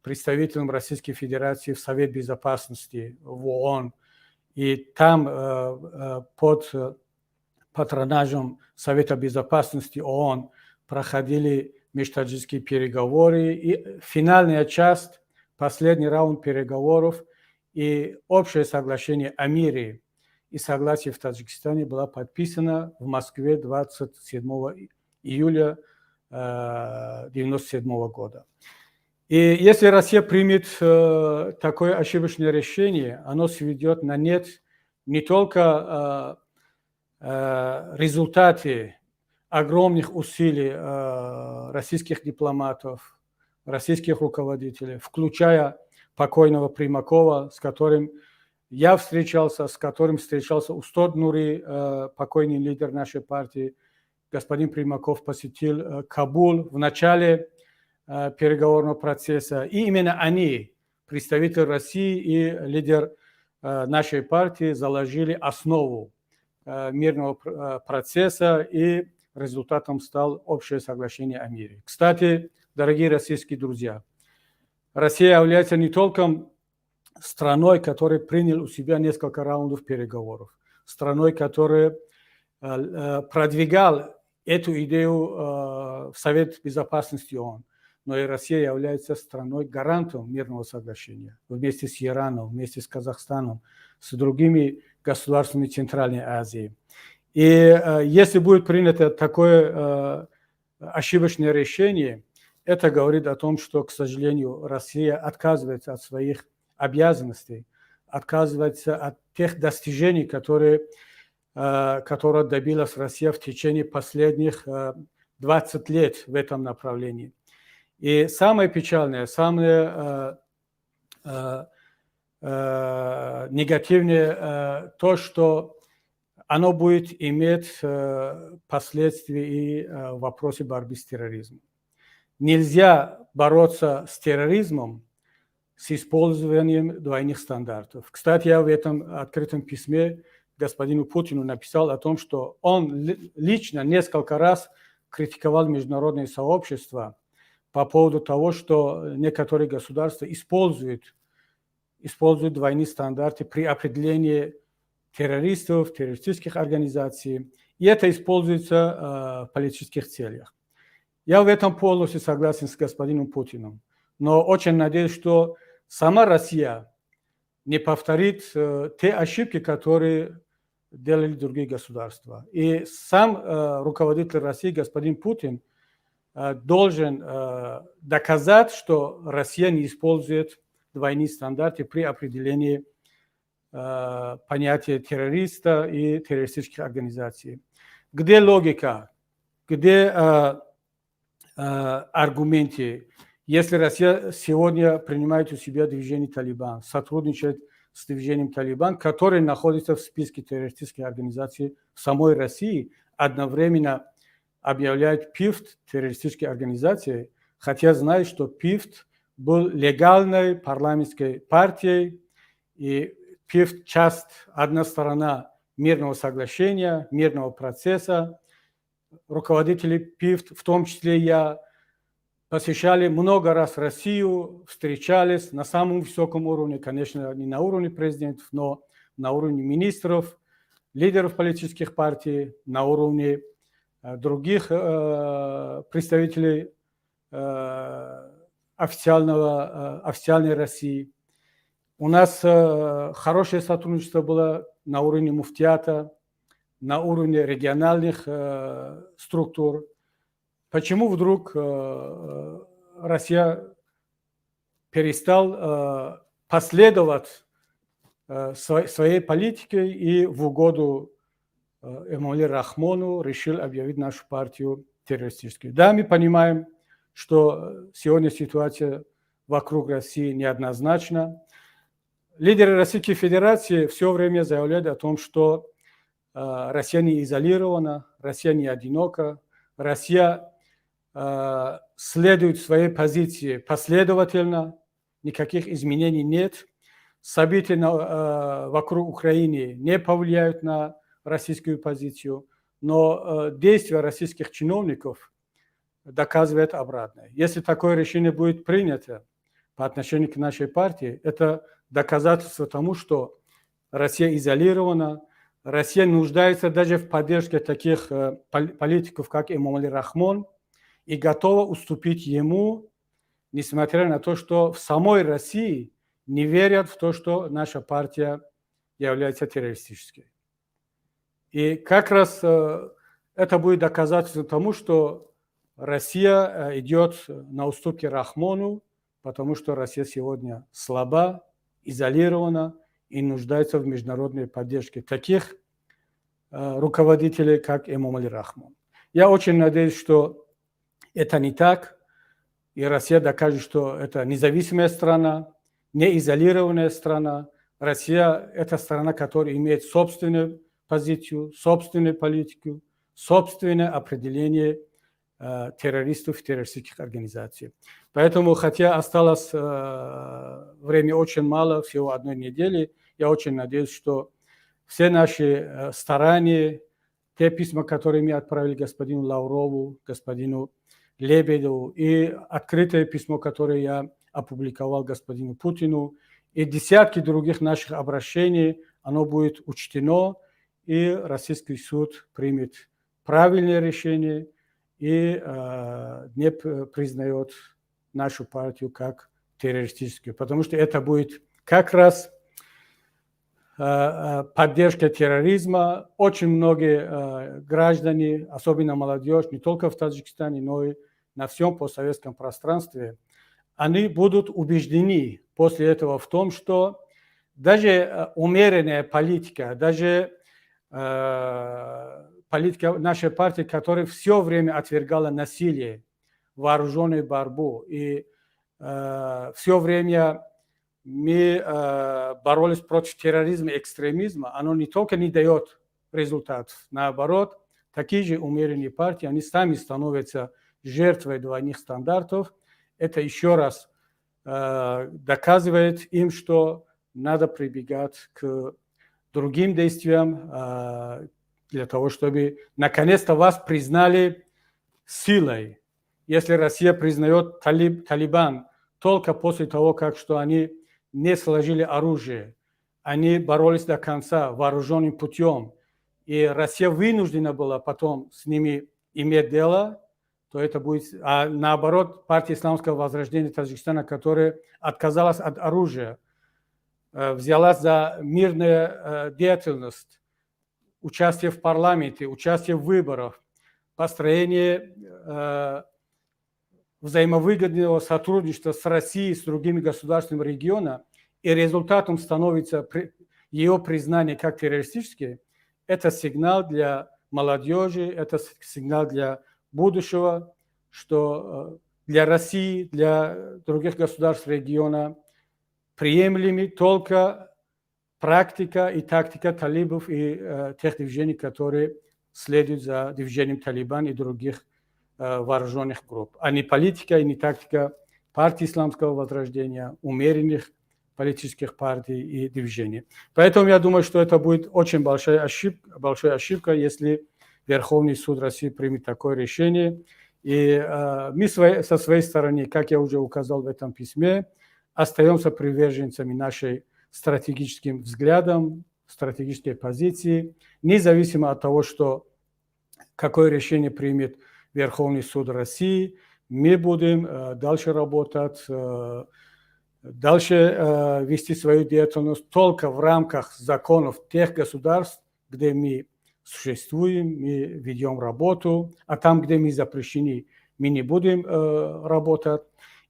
представителем Российской Федерации в Совет Безопасности в ООН, и там под патронажем Совета Безопасности ООН проходили межтаджикские переговоры, и финальная часть, последний раунд переговоров и общее соглашение о мире и согласии в Таджикистане было подписано в Москве 27 июля 1997 года. И если Россия примет такое ошибочное решение, оно сведет на нет не только результаты огромных усилий российских дипломатов, российских руководителей, включая покойного Примакова, с которым я встречался, с которым встречался Устод Нури, покойный лидер нашей партии. Господин Примаков посетил Кабул в начале переговорного процесса. И именно они, представитель России и лидер нашей партии, заложили основу мирного процесса, и результатом стал общее соглашение о мире. Кстати, дорогие российские друзья, Россия является не только страной, которая приняла у себя несколько раундов переговоров, страной, которая продвигал эту идею в Совет Безопасности ООН, Но и Россия является страной гарантом мирного соглашения вместе с Ираном, вместе с Казахстаном, с другими государствами Центральной Азии. И если будет принято такое ошибочное решение, это говорит о том, что, к сожалению, Россия отказывается от своих обязанностей, отказывается от тех достижений, которые добилась Россия в течение последних 20 лет в этом направлении. И самое печальное, самое негативное то, что оно будет иметь последствия и в вопросе борьбы с терроризмом. Нельзя бороться с терроризмом с использованием двойных стандартов. Кстати, я в этом открытом письме господину Путину написал о том, что он лично несколько раз критиковал международное сообщество по поводу того, что некоторые государства используют двойные стандарты при определении террористов, террористических организаций, и это используется в политических целях. Я в этом полностью согласен с господином Путиным, но очень надеюсь, что сама Россия не повторит те ошибки, которые делали другие государства. И сам руководитель России, господин Путин, должен доказать, что Россия не использует двойные стандарты при определении понятия террориста и террористических организаций. Где логика? Где аргументы? Если Россия сегодня принимает у себя движение «Талибан», сотрудничает с движением «Талибан», которое находится в списке террористических организаций в самой России, одновременно объявляет ПИВТ террористической организацией, хотя знает, что ПИВТ был легальной парламентской партией, и ПИВТ часть, одна сторона мирного соглашения, мирного процесса. Руководители ПИВТ, в том числе я, посещали много раз Россию, встречались на самом высоком уровне, конечно, не на уровне президентов, но на уровне министров, лидеров политических партий, на уровне других представителей официальной России. У нас хорошее сотрудничество было на уровне муфтията, на уровне региональных структур. Почему вдруг Россия перестал последовать своей политике и в угоду Эмомали Рахмону решил объявить нашу партию террористической? Да, мы понимаем, что сегодня ситуация вокруг России неоднозначна. Лидеры Российской Федерации все время заявляют о том, что Россия не изолирована, Россия не одинока, Россия следует своей позиции последовательно, никаких изменений нет. События вокруг Украины не повлияют на российскую позицию, но действия российских чиновников доказывают обратное. Если такое решение будет принято по отношению к нашей партии, это доказательство тому, что Россия изолирована, Россия нуждается даже в поддержке таких политиков, как Эмомали Рахмон, и готова уступить ему, несмотря на то, что в самой России не верят в то, что наша партия является террористической. И как раз это будет доказательством тому, что Россия идет на уступки Рахмону, потому что Россия сегодня слаба, изолирована и нуждается в международной поддержке таких руководителей, как Эмомали Рахмон. Я очень надеюсь, что это не так, и Россия докажет, что это независимая страна, не изолированная страна. Россия – это страна, которая имеет собственную позицию, собственную политику, собственное определение террористов и террористических организаций. Поэтому, хотя осталось времени очень мало, всего одной недели, я очень надеюсь, что все наши старания, те письма, которые мы отправили господину Лаврову, господину Лебедеву, и открытое письмо, которое я опубликовал господину Путину, и десятки других наших обращений, оно будет учтено, и российский суд примет правильное решение и не признает нашу партию как террористическую, потому что это будет как раз поддержка терроризма. Очень многие граждане, особенно молодежь, не только в Таджикистане, но и на всем постсоветском пространстве, они будут убеждены после этого в том, что даже умеренная политика, даже политика нашей партии, которая все время отвергала насилие, вооруженную борьбу, и все время мы боролись против терроризма и экстремизма, оно не только не дает результатов, наоборот, такие же умеренные партии, они сами становятся жертвой двойных стандартов. Это еще раз доказывает им, что надо прибегать к другим действиям для того, чтобы наконец-то вас признали силой. Если Россия признает Талибан только после того, как что они не сложили оружие, они боролись до конца вооруженным путем, и Россия вынуждена была потом с ними иметь дело, то это будет... А наоборот, партия Исламского возрождения Таджикистана, которая отказалась от оружия, взялась за мирную деятельность, участие в парламенте, участие в выборах, построение взаимовыгодного сотрудничества с Россией, с другими государствами региона, и результатом становится ее признание как террористическое, это сигнал для молодежи, это сигнал для будущего, что для России, для других государств региона приемлемы только практика и тактика талибов и тех движений, которые следуют за движением Талибан и других вооруженных групп, а не политика и не тактика партии Исламского возрождения, умеренных политических партий и движений. Поэтому я думаю, что это будет очень большая ошибка, если Верховный суд России примет такое решение. И мы со своей стороны, как я уже указал в этом письме, остаемся приверженцами нашей стратегическим взглядам, стратегической позиции, независимо от того, что какое решение примет Верховный суд России, мы будем дальше работать, дальше вести свою деятельность только в рамках законов тех государств, где мы существуем, мы ведем работу, а там, где мы запрещены, мы не будем работать.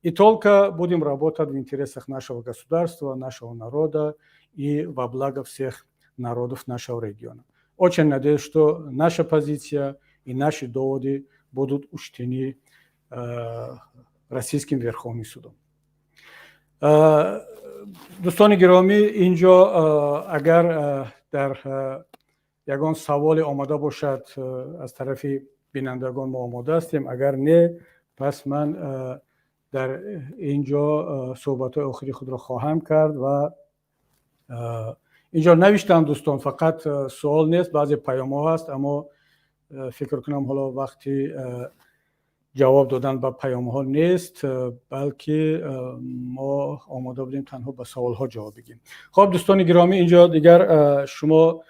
И только будем работать в интересах нашего государства, нашего народа и во благо всех народов нашего региона. Очень надеюсь, что наша позиция и наши доводы будут учтены Российским Верховным судом. Дӯстони гиромӣ, инҷо агар дар ягон саволе омада бошад аз тарафи бинандагон, мо омода ҳастем. Агар не, пас ман дар инҷо суҳбатҳои охири худро хоҳам кард. Ва инҷо навиштам, дӯстон, фақат суол нест, баъзе паёмҳо ҳаст, аммо фикр кунам, ҳоло вақти ҷавоб додан ба паёмҳо нест, балки мо омода будем танҳо ба саволҳо ҷавоб бигем. Хоб, дӯстони гиромӣ, инҷо дигар шумо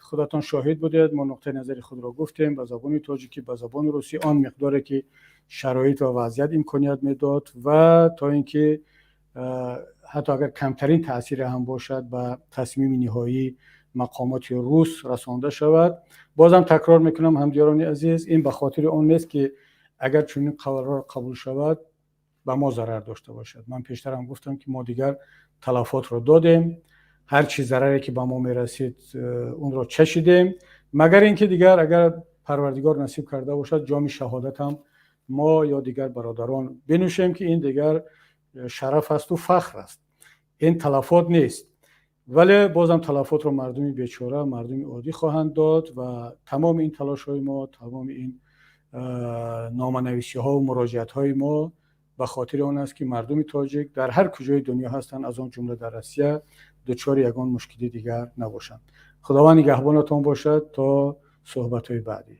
худатон шоҳид будед, мо нуқтаи назари худро гуфтем ба забони тоҷикӣ, ба забони русӣ, он миқдоре ки шароит ва вазъият имконият медод, ва то ин ки ҳатто агар камтарин таъсире ҳам бошад, ба тасмими ниҳоии мақомоти рус расонда шавад. Бозам такрор мекунам, ҳамдиёрони азиз, ин ба хотири он нест, ки агар чунин қарор қабул шавад, ба мо зарар дошта бошад. Ман пештарам гуфтам, ки мо дигар талафотро додем, ҳар чи зараре ки ба мо мерасид, онро чашидем, магар ин ки дигар агар Парвардигор насиб карда бошад, ҷоми шаҳодат ҳам мо ё дигар бародарон бинӯшем, ки ин дигар шараф асту фахр аст, ин талафот нест. Вале бозам талафотро мардуми бечора, мардуми оддӣ хоҳанд дод. Ва тамоми ин талошҳои мо, тамоми ин номанависиҳо муроҷиатҳои мо ба хотири он аст, ки мардуми тоҷик дар ҳар куҷои дунё ҳастанд, аз он ҷумла дар Россия, дучори ягон мушкили дигар набошанд. Худованд нигаҳбонатон бошад то суҳбатҳои баъдӣ.